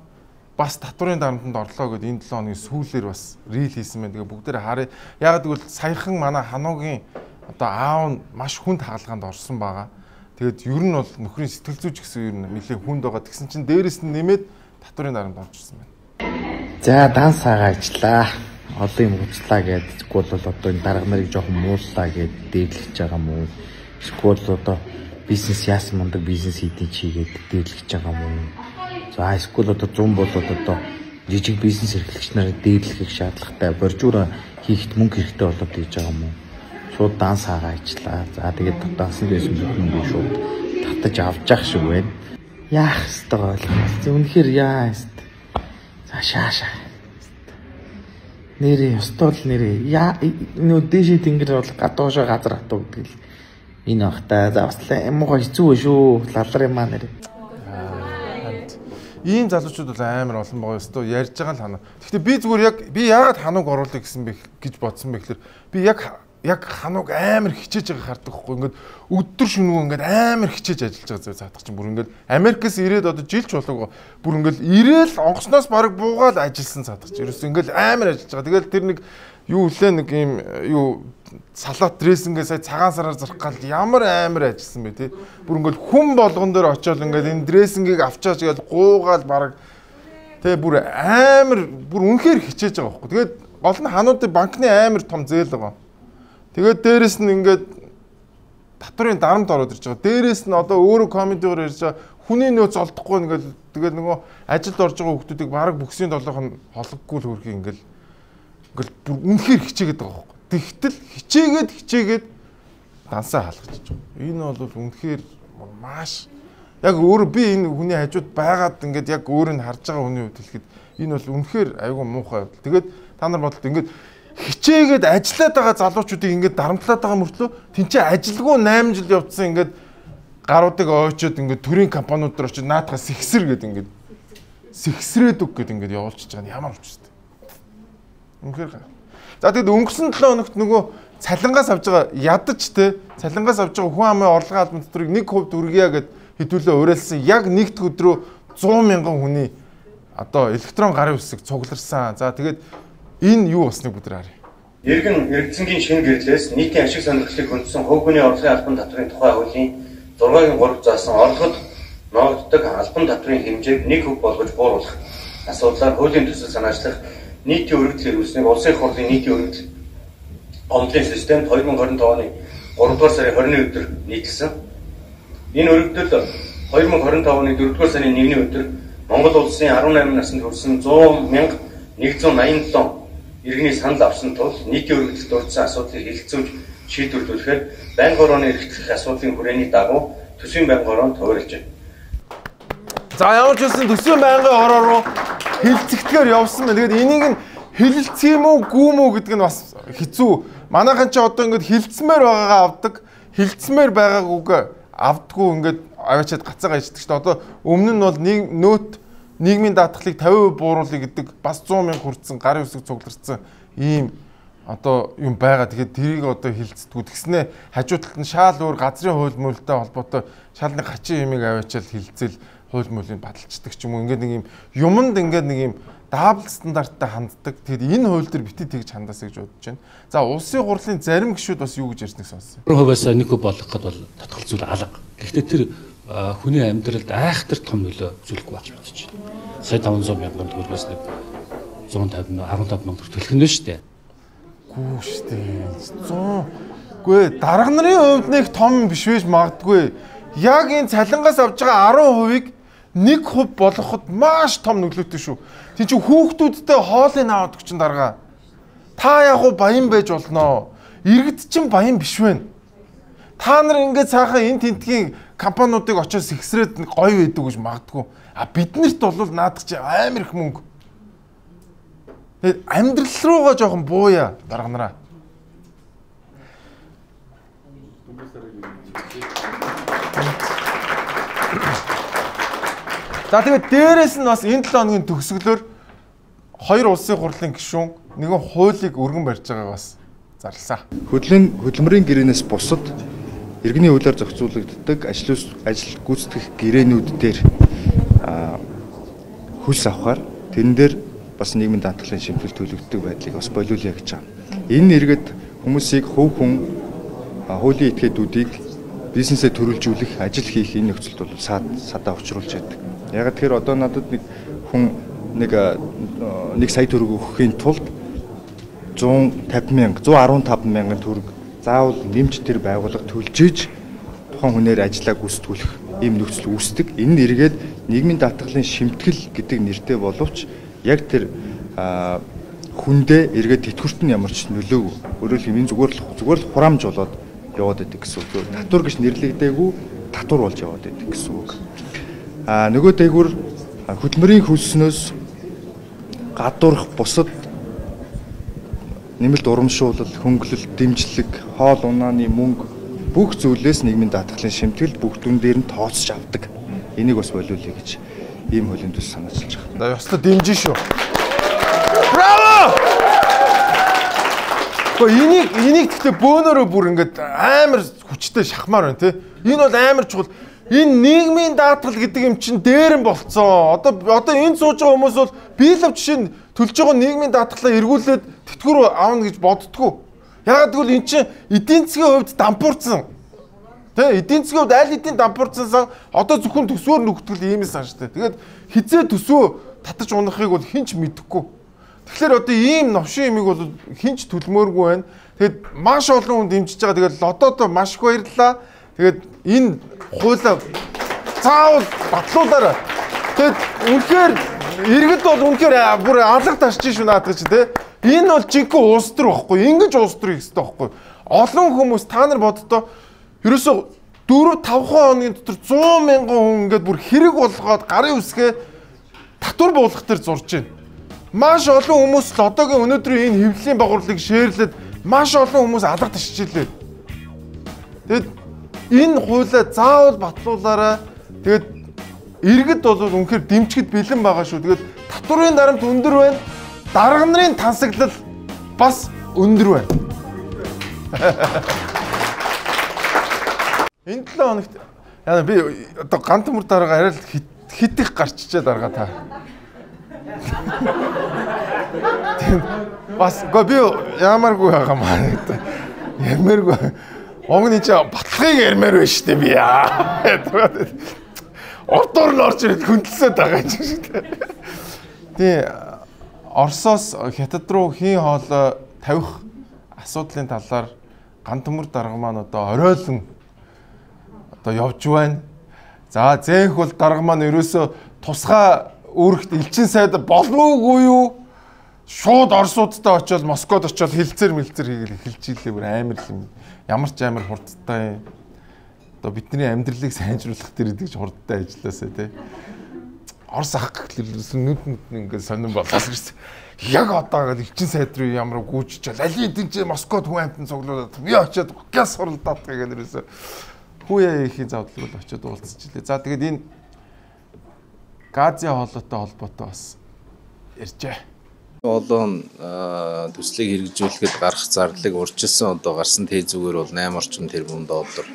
бас татварын дарамтанд орлоо гэд энэ 7 хоногийн сүүлээр бас рил хийсэн байна. Тэгээ бүгдээр харъя. Яг гэвэл саяхан манай хануугийн одоо аав нь маш хүнд хагалгаанд орсон байгаа. Тэгээд ер нь бол нөхрийн сэтгэл зүйч гэсэн ер нь нэлээд хүнд байгаа. Тэгсэн чинь дээрэс нь нэмээд татварын дарамт орж ирсэн байна. За данс хагаа ажиллаа. Олон юм хуцлаа гэд эсвэл бол одоо энэ дарга нарыг жоохон мууллаа гэд дээдлэж байгаа юм уу? Эсвэл одоо бизнес яасан мундаг бизнес хийдیں чигээд дээдлэж байгаа юм уу? За эсвэл одоо 100 болоод одоо жижиг бизнес эрхлэгч нарыг дээдлэх шаардлагатай боржуура хийхэд мөнгө хэрэгтэй болоод гэж байгаа юм уу? Шууд данс хагаа ажиллаа. За тэгээд дансан байсан бүх мөнгө шууд татаж авч явах шиг байна. Яах ёстой ойлгох. Үнэхээр яа ёстой. За шаашаа. Нэрээ ёстой л нэрээ. Яа нөө дээшээ тэнгэр бол гадуушаа газар хатуу гэдэг л энэ бах та. За бас л муухай хэцүү шүү. Лалар юм аа нэрээ. Ийм залуучууд бол амар олон байгаа ёстой ярьж байгаа л ханаа. Гэхдээ би зүгээр яг би яагаад ханууг оруулах гэсэн бэ гэж бодсон бэ гэхээр би яг ханууг амар хичээж байгааг хардаг хгүй. Ингээд өдөр шөнөгүй ингээд амар хичээж ажиллаж байгаа зөө цаадах чинь бүр ингээд Америкээс ирээд одоо жилч болоогүй бүр ингээд ирээл онгоцноос бараг буугаал ажилласан цаадах чинь. Ерөөсөө ингээд амар ажиллаж байгаа. Тэгэл тэр нэг юу үлээ нэг ийм юу салат дрессингээ сая цагаан сараар зарах гал ямар амар ажилласан бэ тий. Бүр ингээд хүн болгон дээр очиод ингээд энэ дрессингийг авчаач гэж гуугаал бараг тий бүр амар бүр үнэхээр хичээж байгаа байхгүй. Тэгээд гол нь хануудын банкны амар том зээл байгаа. Тэгээд дээрэс нь ингээд татварын дарамт ороод ирж байгаа. Дээрэс нь одоо өөрөө комедиор ярьж байгаа хүний нөөц олдохгүй ингээд тэгээд нөгөө ажилд орж байгаа хүмүүсийг бараг бүксийн долоох нь хологгүй л хөрхий ингээд бүр үнэхээр хичээгээд байгаа байхгүй. Тэгтэл хичээгээд дансаа халахж байгаа. Энэ бол үнэхээр маш яг өөрөө би энэ хүний хажууд байгаад ингээд яг өөр нь харж байгаа хүний хувьд хэлэхэд энэ бол үнэхээр айгүй муухай явдал. Тэгээд та нар бодлоо ингээд хичээгээд ажиллаад байгаа залуучуудыг ингээд дарамтлаад байгаа мөртлөө тэнцээ ажилгүй 8 жил явцсан ингээд гаруудыг ойчоод ингээд төрийн компаниуд дээр очиж наадхаа сэгсэр гээд ингээд сэгсрээд үг гээд ингээд явуулчихж байгаа нь ямар учиртай. Үнэхээр. За тэгэд өнгөрсөн 7 хоногт нөгөө цалингаас авж байгаа ядаж те цалингаас авж байгаа хүн амын орлогын албан татварыг 1% дүргийа гэд хэдүүлээ уриалсан. Яг нэгд өдрөө 100 мянган хүний одоо электрон гарын үсэг цугларсан. За тэгээд энэ юу болсныг бид нар харъя. Иргэн эргэцэнгийн шинэ гэрлээс нийтийн ашиг сонирхлыг хөндсөн хувь хүний орлогын албан татврын тухай хуулийн 6-гийн 3 заасан орлогод ноогддог албан татврын хэмжээг 1% болгож бууруулах асуудлаар хуулийн төсөл санаачлах нийтийн өргөдөл эргүүлснийг Улсын их хурлын нийтийн өргөдөл гомдлын системд 2025 оны 3 дугаар сарын 20-ны өдөр нийтэлсэн. Энэ өргөдөл 2025 оны 4 дугаар сарын 1-ний өдөр Монгол улсын 18 наснд хүрсэн 100,187 иргэний санал авсан тул нийтийн өргөдөлд дурдсан асуудлыг хэлэлцүүлж шийдвэрлүүлэхээр байнгын хорооны эрхчлэх асуудлын хүрээний дагуу төсвийн байнгын хороонд хувирлжээ. За ямар ч байсан төсвийн байнгын хороо руу хэлцэгдэхээр явсан байна. Тэгээд энийг нь хэлэлцэх юм уу, гүү мүү гэдэг нь бас хэцүү. Манайхан ч одоо ингээд хилцмээр байгаагаа авдаг, хилцмээр байгаагүйг авдггүй ингээд аваачаад гацаагаа ичдэг шүү дээ. Одоо өмнө нь бол нэг нөт нийгмийн даатгалыг 50% бууруулъя гэдэг бас 100 мянга хүртсэн гарын үсэг цугларсан ийм одоо юм байгаа. Тэгэхээр тэрийг одоо хилцдэггүй. Тэгснэ хажуу талд нь шаал өөр газрын хууль муультай холбоотой шал нэг хачин юмыг аваачаал хилцэл хууль муулийг баталчдаг ч юм уу. Ингээд нэг юм юмд ингээд нэг юм дабл стандарттай ханддаг. Тэгэхээр энэ хууль дээр бити тэгж хандаасаа гэж бодож байна. За улсын хурлын зарим гишүүд бас юу гэж ярьсныг сонссон. 20%-аас 1% болгох гээд бол татгал зүйл алга. Гэхдээ тэр хүний амьдралд айхтар том нөлөө үзүүлэхгүй байх гэж бодож байна. Сая 500 мянган төгрөгөөс нэг 150 15 мянга төгрөг төлөх нь шүү дээ. Гүү шүү дээ. 100. Үгүй дарга нарын хувьд нэг том биш байж магадгүй. Яг энэ цалингаас авж байгаа 10%-ыг 1% болгоход маш том нөлөөтэй шүү. Тэг чи хүүхдүүдтэй хоолыг аваад өгч дарга. Та яг уу баян байж болноо. Иргэд чинь баян биш вэ? Та нар ингээд сайхан энэ тентгийн компаниудыг очиж сэгсрээд гоё байдаг гэж магадгүй. А биднэрт бол наадах чи амар их мөнгө. Тэгээд амьдрал руугаа жоохон бууя дарга нараа. За тэгээд дээрэс нь бас энэ 7 хоногийн төгсгөлөөр хоёр улсын хурлын гишүүн нэгэн хуулийг өргөн барьж байгааг бас зарласан. Хөдөлмөрийн гэрээнээс бусад иргэний хуулиар зохицуулагддаг ажил гүйцэтгэх гэрээнүүд дээр хөлс авахар тэрэн дээр бас нийгмийн даатгалын шимтгэл төлөгддөг байдлыг бас болиулъя гэж байгаа. Энэ иргэд хүмүүсийг хувь хүн хуулийн этгээдүүдийг бизнесээ төрөлжүүлэх, ажил хийх энэ нөхцөлд бол садаа учруулж байдаг. Яг тэгэхээр одоо надад нэг хүн нэг сая төгрөг өгөхийн тулд 150 мянга, 115 мянган төгрөг заавал нэмж тэр байгууллага төлж иж тухайн хүнээр ажлаа гүйцэтгүүлэх ийм нөхцөл үүсдэг. Энэ нь эргээд нийгмийн даатгалын шимтгэл гэдэг нэртэй боловч яг тэр хүндээ эргээд тэтгэврт нь ямар ч нөлөөгүй. Өөрөөр хэлбэл энэ зүгээр л хураамж болоод яваад байдаг гэсэн үг. Татвар гэж нэрлэгдээгүй татвар болж яваад байдаг гэсэн үг. Нөгөө дээгүүр хөдөлмөрийн хөлснөөс гадуурх бусад нэмэлт урамшуулал, хөнгөлөл, дэмжлэг, хоол унааны мөнгө бүх зүйлээс нийгмийн даатгалын шимтгэл бүх дүн дээр нь тооцож авдаг. Энийг бас болиулъя гэж ийм хуулийн төсөл санаачилж байгаа. За ёстой дэмжин шүү. Браво! Гэхдээ энийг гэхдээ бөөнөрөө бүр ингээд амар хүчтэй шахмаар байна тий. Энэ бол амар чухал. Энэ нийгмийн даатгал гэдэг юм чинь дээр нь болцсон. Одоо энд сууж байгаа хүмүүс бол би л жишээ нь төлж байгаа нийгмийн даатгалаа эргүүлээд тэтгэвэр авна гэж боддгоо. Яагаад гэвэл эн чинь эдийн засгийн хувьд дампуурсан. Тэ эдийн засгийн хувьд аль хэдийн дампуурсансан одоо зөвхөн төсвөөр нөхдөг ийм л сан шүү дээ. Тэгээд хизээ төсвөө татаж унахыг бол хэн ч мэдэхгүй. Тэгэхээр одоо ийм новшин юмыг бол хэн ч төлмөөргүй байна. Тэгээд маш олон хүн дэмжиж байгаа. Тэгээд лододо маш их баярлалаа. Тэгээд энэ хуулиа заавал батлуулаарай. Тэгээд үнэхээр иргэд бол үнэхээр бүр алга тарч шүү наадах чи тэ. Энэ бол жинхэнэ улс төр байхгүй. Ингэж улс төр хийх ёстой байхгүй. Олон хүмүүс та нар боддоо ерөөсөө 4-5 хоногийн дотор 100 мянган хүн ингээд бүр хэрэг болгоод гарын үсгээ татвар буулгах дээр зурж байна. Маш олон хүмүүс л одоогийн өнөөдрийн энэ хэвлэлийн багварлыг шеэрлээд маш олон хүмүүс алга тарчилээ. Тэгээд энэ хуулиа заавал батлуулаарай. Тэгээд иргэд бол үнэхээр дэмжихэд бэлэн байгаа шүү. Тэгээд татварын дарамт өндөр байна. Дарга нарын тансаглал бас өндөр байна. Энэ 7 хоногт Яа би одоо гант мөр дарга арай л хит их гарчжээ дарга та. Бас го би ямааргүй байгаа маа. Ямааргүй. Онгоны чи батлагыг ярмаар байна шүү дээ би яа. Урдуур нь орж ирээд хөндлөсөд байгаа юм шиг шүү дээ. Тий Оросоос Хятад руу хийн хоолой тавих асуудлын талаар Гант төмөр дарга маань одоо оройлон одоо явж байна. За зээх бол дарга маань ерөөсөө тусгай үүрэгт элчин сайд болов уугүй юу? Шууд Оросуудтай очиод Москвад очиод хилцээр мэлцээр хийгээл эхэлж ийлээ бүр амар юм. Ямар ч амар хурдтай одоо бидний амьдралыг сайжруулах дээр идэж хурдтай ажилласаа тий. Орос ах гэхлээр нүд нүд ингээд сонирн болоод ирсэн. Яг одоо ингээд элчин сайд руу ямар гүйжчихэл алин эдэн чи Москвад хүн амтан цуглуулад би очиод гяс хуралдаад гэдэг ерөөсөө хүүе ихийн завдлаг бол очиод уулзчихлээ. За тэгээд энэ Газын хоолойтой холбоотой бас ярьжээ. Олон төслийг хэрэгжүүлэхэд гарах зардлыг урьдчилсан одоо гарсан тээ зүгээр бол 8 орчим тэрбум доллар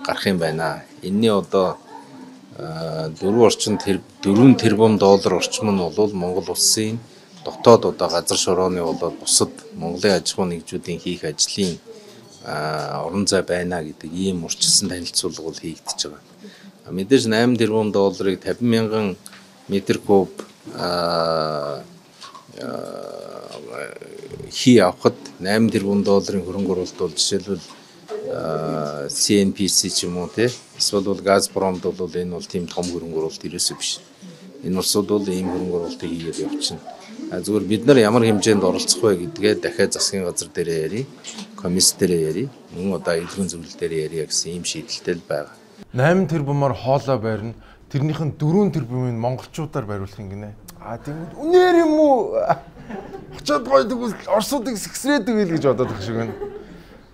гарах юм байна. Энийний одоо 4 тэрбум доллар орчим нь бол Монгол улсын дотоод одоо газар шорооны болоод бусад Монголын аж ахуйн нэгжүүдийн хийх ажлын орон зай байна гэдэг ийм урьдчилсан танилцуулга бол хийгдэж байгаа. Мэдээж 8 тэрбум долларыг 50 мянган метр куб хий авахд 8 тэрбум долларын хөрөнгө оруулалт бол жишээлбэл CNPC ч юм уу тий эсвэл бол Газпромд бол энэ бол тийм том хөрөнгө оруулалт ерөөсөө биш. Энэ улсууд бол ийм хөрөнгө оруулалтыг хийгээд явчихна. Зүгээр бид нар ямар хэмжээнд оролцох вэ гэдгээ дахиад засгийн газар дээрээ ярий, комисс дээрээ ярий, мөн одоо аюулгүй зөвлөл дээрээ ярий гэсэн ийм шийдэлтэй л байгаа. 8 тэрбумаар хоолой барина. Тэрнийх нь 4 тэрбумыг монголчуудаар бариулах юм гинэ. А тийм үнээр юм уу? Очоод гоё тэгвэл Оросуудыг сэгсрээд өгье гэж бодоод байх шиг байна.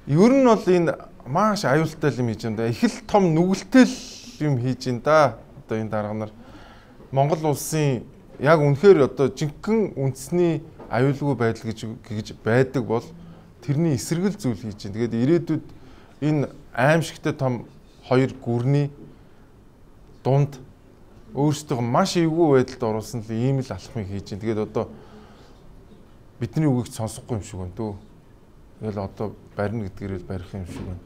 Ер нь бол энэ маш аюултай юм хийж юм да. Их л том нүгэлтэй юм хийж юм да. Одоо энэ дарга нар Монгол улсын яг үнэхээр одоо жинхэнэ үндэсний аюулгүй байдал гэж байдаг бол тэрний эсрэг л зүйл хийж байна. Тэгээд ирээдүйд энэ аимшигтай том хоёр гүрний дунд өөрсдөө маш эвгүй байдалд оруулсан л ийм л алхмыг хийж байна. Тэгээд одоо бидний үгийг сонсохгүй юм шиг байна дөө. Тэгэл одоо барина гэдгээрээ барих юм шиг байна.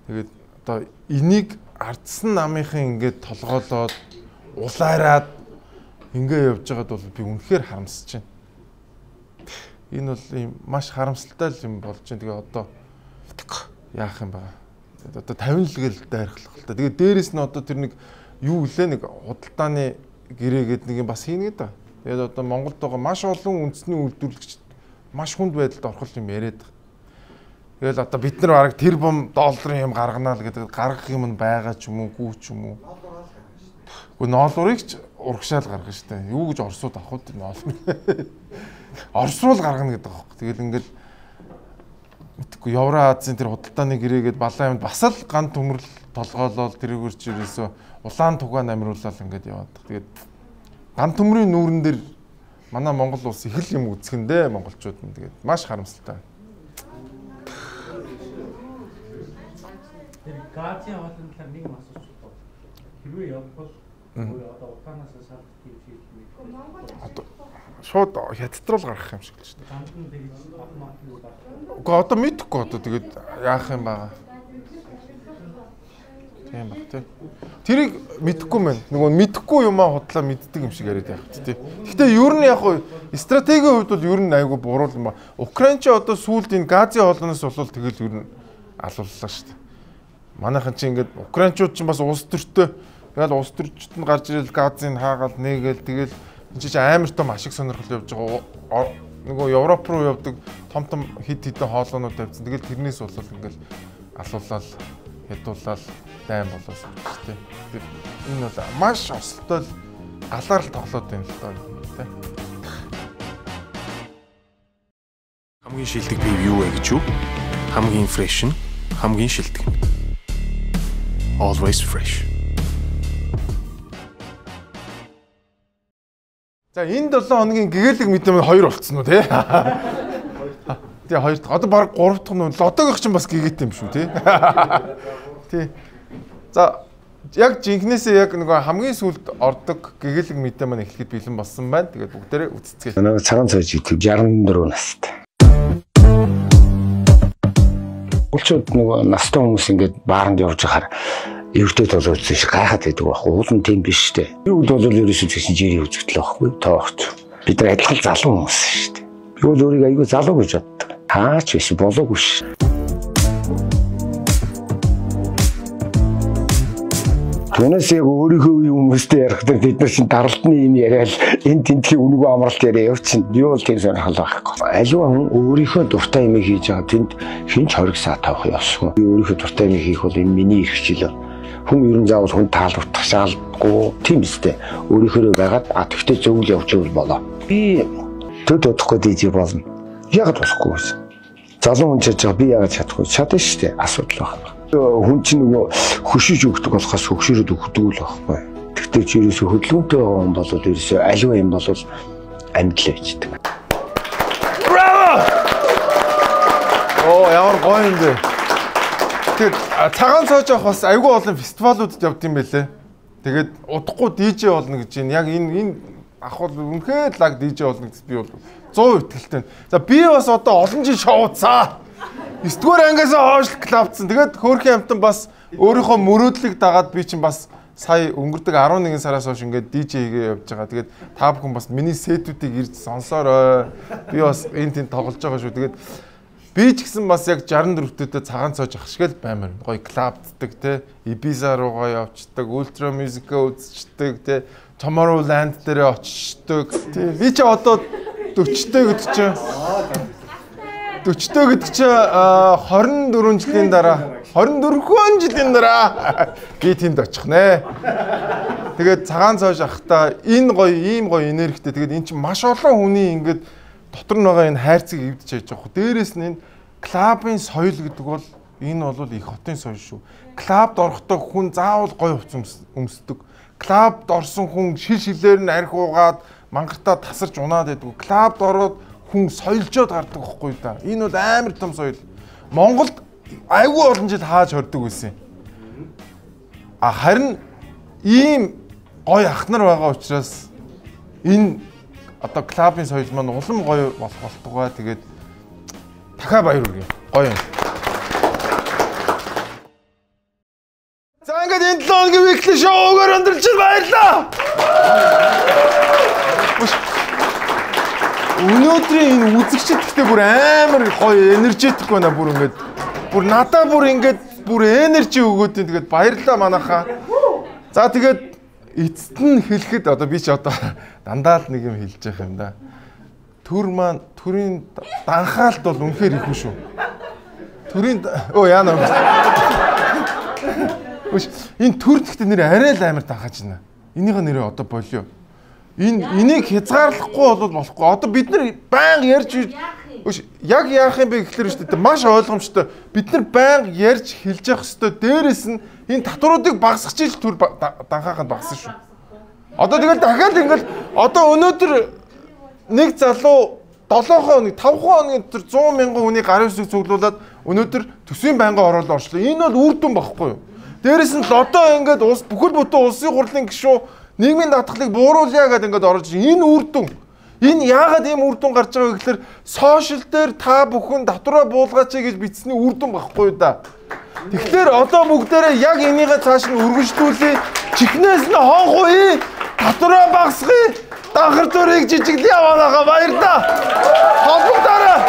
Тэгээд одоо энийг ардсан намынхан ингээд толгоолоод улаарад ингээ явж байгаад бол би үнэхээр харамсаж байна. Энэ бол ийм маш харамсалтай л юм болж байна. Тэгээ одоо яах юм бэ? Одоо 50 л гэл дайрхлах л та. Тэгээ дээрэс нь одоо тэр нэг юу гэлээ нэг худалдааны гэрээ гэдэг нэг юм бас хийнэ гэдэг. Тэгээд одоо Монголд байгаа маш олон үндэсний үйлдвэрлэгч маш хүнд байдалд орох юм яриад байгаа. Тэгэл одоо бид нар бараг тэрбум долларын юм гаргана л гэдэг гаргах юм нь байгаа ч юм уу, гүү ч юм уу. Гэхдээ ноолуурыг ч урагшаал гаргана шүү дээ. Юу гэж Оросууд авах вэ ноолуур. Орос руу л гаргана гэдэг аахгүй. Тэгэл ингээл мэдхгүй Евро Азийн тэр худалдааны гэрээгээд балан юмд бас л ган төмөрл толгоолол тэрүүгээр чи ерөөсөө улаан тугаан амируулаад ингээд яваад. Тэгээд ган төмрийн нүүрэн дээр манай Монгол улс их л юм үзэхэндээ монголчууд нь тэгээд маш харамсалтай. Тэр газын хоолны талаар нэг юм асууж байна. Хэрвээ явбал одоо улаанаас салах тийм шийдэл одоо шууд хятад руу гарах юм шиг л шүү дээ. Үгүй одоо мэдэхгүй одоо тэгээд яах юм байгаа. Тийм баг тий. Тэрийг мэдэхгүй мэн. Нөгөө мэдэхгүй юмаа худлаа мэддэг юм шиг яриад явах тий. Гэхдээ ер нь яг хуу стратегийн хувьд бол ер нь айгүй буруу юм ба. Украин ч одоо сүүлд энэ газын хоолноос болвол тэгэл ер нь алууллаа шүү дээ. Манайхан чи ингээд украинчууд ч бас улс төртөө тэгэл улс төрчд нь гарч ирэл газыг хаагаал нээгээл тэгэл энэ чи амар том ашиг сонирхол явж байгаа. Нөгөө Европ руу явдаг том том хид хідэн хоолоонууд тавьсан. Тэгэл тэрнээс болвол ингээл алуулаад ядуулаад дайм болоос гэж тий. Тэр энэ бол маш осолтой л галаар л тоглоод байна л доо тий. Хамгийн шилдэг пив юу вэ гэж юу? Хамгийн фрэш нь хамгийн шилдэг нь. Always fresh. За энэ 7 хоногийн гэгээлэг мэдээ маань 2 болцсон уу тий? Тий 2 дахь. Одоо баг 3 дахь нь лодогийнх чинь бас гэгээтэй юм шүү тий. Тий. За яг жинхнээсээ яг нөгөө хамгийн сүүлд ордог гэгээлэг мэдээ маань эхлэхэд бэлэн болсон байна. Тэгээд бүгдээрээ үзцгээе. Нөгөө цагаан цойж гэдэг 64 настай. Монголчууд нөгөө настай хүмүүс ингээд бааранд явж байхаар эрэгтэй толгой үзсэн шиг гайхаад байдаг байхгүй. Уул нь тийм биш шүү дээ. Юу бол ерөөсөө тэгсэн жирийн үзэгдэл байхгүй. Тоогч. Бид нар адилхан залуу хүмүүс шүү дээ. Би бол өөрийгөө айгүй залуу гэж боддог. Хаач биш болоогүй ш. Түүнээс яг өөрийнхөө үеийн хүмүүстэй ярихдаа бид нар чинь даралтны юм яриад энэ тентхийн үнэгүй амралт яриа явчихна. Би бол тийм сонирхол байхгүй. Аливаа хүн өөрийнхөө дуртай юмыг хийж байгаа тэнд хэн ч хориг саа тавих ёсгүй. Би өөрийнхөө дуртай юмыг хийх бол энэ миний эрх чөлөө. Хүн ер нь заавал хүн таалагдах шаардлагагүй тийм үстэй. Өөрийнхөө байгаад а тэгтээ зөв л явж ивэл болоо. Би төд удахгүй DJ болно. Яагаад болохгүй вэ? Залуу хүн чадж байгаа би яагаад чадахгүй? Чадна шүү дээ. Асуудал байна. Хүн чинь нөгөө хөшиж өгдөг болохоос хөгшөрөд өгдөг л байхгүй. Тэгтээ чи ерөөсөө хөдөлгөөнтэй байгаа хүн бол ерөөсөө аливаа юм бол амьдлаа бичдэг. Браво! Оо ямар гоё юм бэ. Тэгээд цагаан цоож авах бас айгүй олон фестивалуудад явд юм байлээ. Тэгээд удахгүй DJ болно гэж байна. Яг энэ ах бол үнэхээр лаг DJ болно гэж би бол 100% итгэлтэй. За би бас одоо олон жил шоуцаа. 9-р ангиас хойш клабцсан. Тэгээд хөөрхийн амтан бас өөрийнхөө мөрөөдлийг дагаад би чинь бас сая өнгөрдөг 11 сараас хойш ингээд DJ хийгээ явж байгаа. Тэгээд та бүхэн бас миний сетүүдийг ирж сонсоорой. Би бас энэ тэнд тоглож байгаа шүү. Тэгээд би ч гэсэн бас яг 64-тэй цагаан цоож ах шиг л баймар. Гоё клабддаг те, Ibiza руугаа явцдаг, Ultra Music-а үзчихдэг те, Tomorrowland дээрээ очичдаг. Тий. Би чи одоо 40-тэй гэдэг чинь 40-тэй гэдэг чинь 24 жилийн дараа 24 жилийн дараа би тэнд очих нэ. Тэгээд цагаан цоож ахта энэ гоё ийм гоё энергитэй. Тэгээд эн чинь маш олон хүний ингээд дотор нь байгаа энэ хайрцаг эвдэж яаж байгаа хөө. Дээрээс нь энэ клабын соёл гэдэг бол энэ бол их хотын соёл шүү. Клабд орохдоо хүн заавал гоё хувцас өмсдөг. Клабд орсон хүн шил шилээр нь арх уугаад мангартаа тасарч унаад байдаг. Клабд ороод хүн соёлжоод гардаг байхгүй да. Энэ бол амар том соёл. Монголд айгүй олон жил хааж хордог байсан. А харин ийм гоё ах нар байгаа учраас энэ одоо клабын соёл маань улам гоё болох болтугай. Тэгээд дахиад баяр хүргэе. Гоё юм. За ингээд энэ 7 хоногийн weekly show-гаар өндөрлөж баярлалаа. Өнөөдрийн энэ үзэгчд гэхдээ бүр амар гоё энержетик байна бүр ингээд. Бүр надаа бүр ингээд бүр энержи өгөөд юм. Тэгээд баярлалаа манайхаа. За тэгээд эцэст нь хэлэхэд одоо би ч одоо дандаа л нэг юм хэлж явах юм да. Төр маань төрийн данхаалт бол үнэхээр их шүү. Төрийн өө яана. Үгүй энэ төр гэхдээ нэр арай л амар данхааж байна. Энийгээ нэрээ одоо болио. Энэ энийг хязгаарлахгүй бол болохгүй. Одоо бид нар байнга ярьж яг яах юм бэ гэхлээр шүү дээ. Маш ойлгомжтой. Бид нар байнга ярьж хэлж явах ёстой. Дээрээс нь энэ татваруудыг багасгах чил төр данхаахад багассан шүү. Одоо тэгэл дахиад ингээл одоо өнөөдөр нэг залуу 7 хоног 5 хоногийн дотор 100 мянган хүний гарын үсэг цуглуулад өнөөдөр төсвийн байнгын оролд орчлоо. Энэ бол үр дүн багхгүй юу? Дээрээс нь л одоо ингээд улс бүхэл бүтэн улсын хурлын гишүүн нийгмийн даатгалыг бууруулъя гэдэг ингээд орж энэ үр дүн. Энэ яагаад ийм үр дүн гарч байгаа вэ гэхлээр сошиал дээр та бүхэн татвараа буулгаач гэж бичсэний үр дүн багхгүй юу да. Тэгэхээр одоо бүгдээрээ яг энийгээ цааш нь үргэлжлүүлье. Чихнээс нь хонхуй, татвараа багасгая, данхар төрийг жижиглэе манайхаа баярлалаа. Холбогдоорой.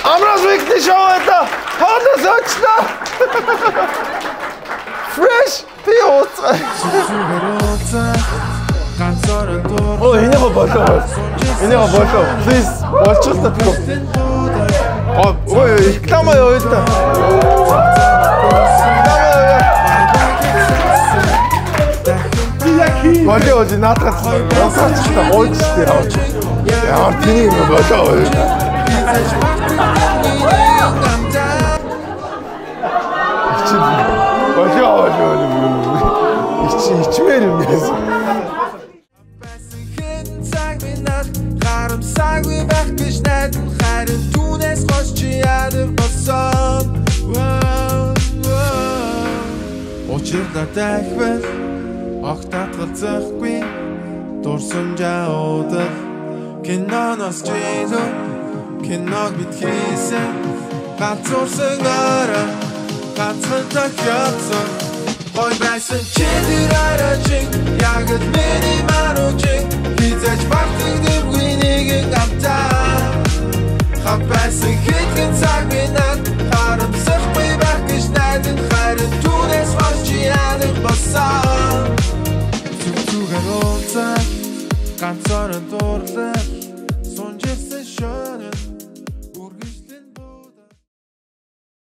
Амраас weekly show это. Хоолоос очлоо. Fresh би ууцгаа. Оо энийгээ болоо. Энийгээ болоо. Please болчихлоо та. Ой реклама яваа л да. Болоо болоо наадах ууцгаа гойчтой яваач. Ямар тэнийг юм болоо. Болоо болоо. Ичмээр юм гэсэн. Харамсаагүй байх гэж найдан харин түүнээс хойш чи яадаг болсон. Учир Учирлаа дахвал огт татгалзахгүй дурсамжаа удал киноноос ч илүү киног бид хийсэн ганцуурсан арай ганцхан тохиолдсон гой байсан чи тэр арай чинь яг л миний мануучин хизээж мартагдамгүй нэгэн амтаа хав байсан хэдхэн цаг минут харамсахгүй байх гэж найдан харин түүнээс хойш чи алга болсон зүг зүгээр уулзаад ганцаараа дурлал сунжирсан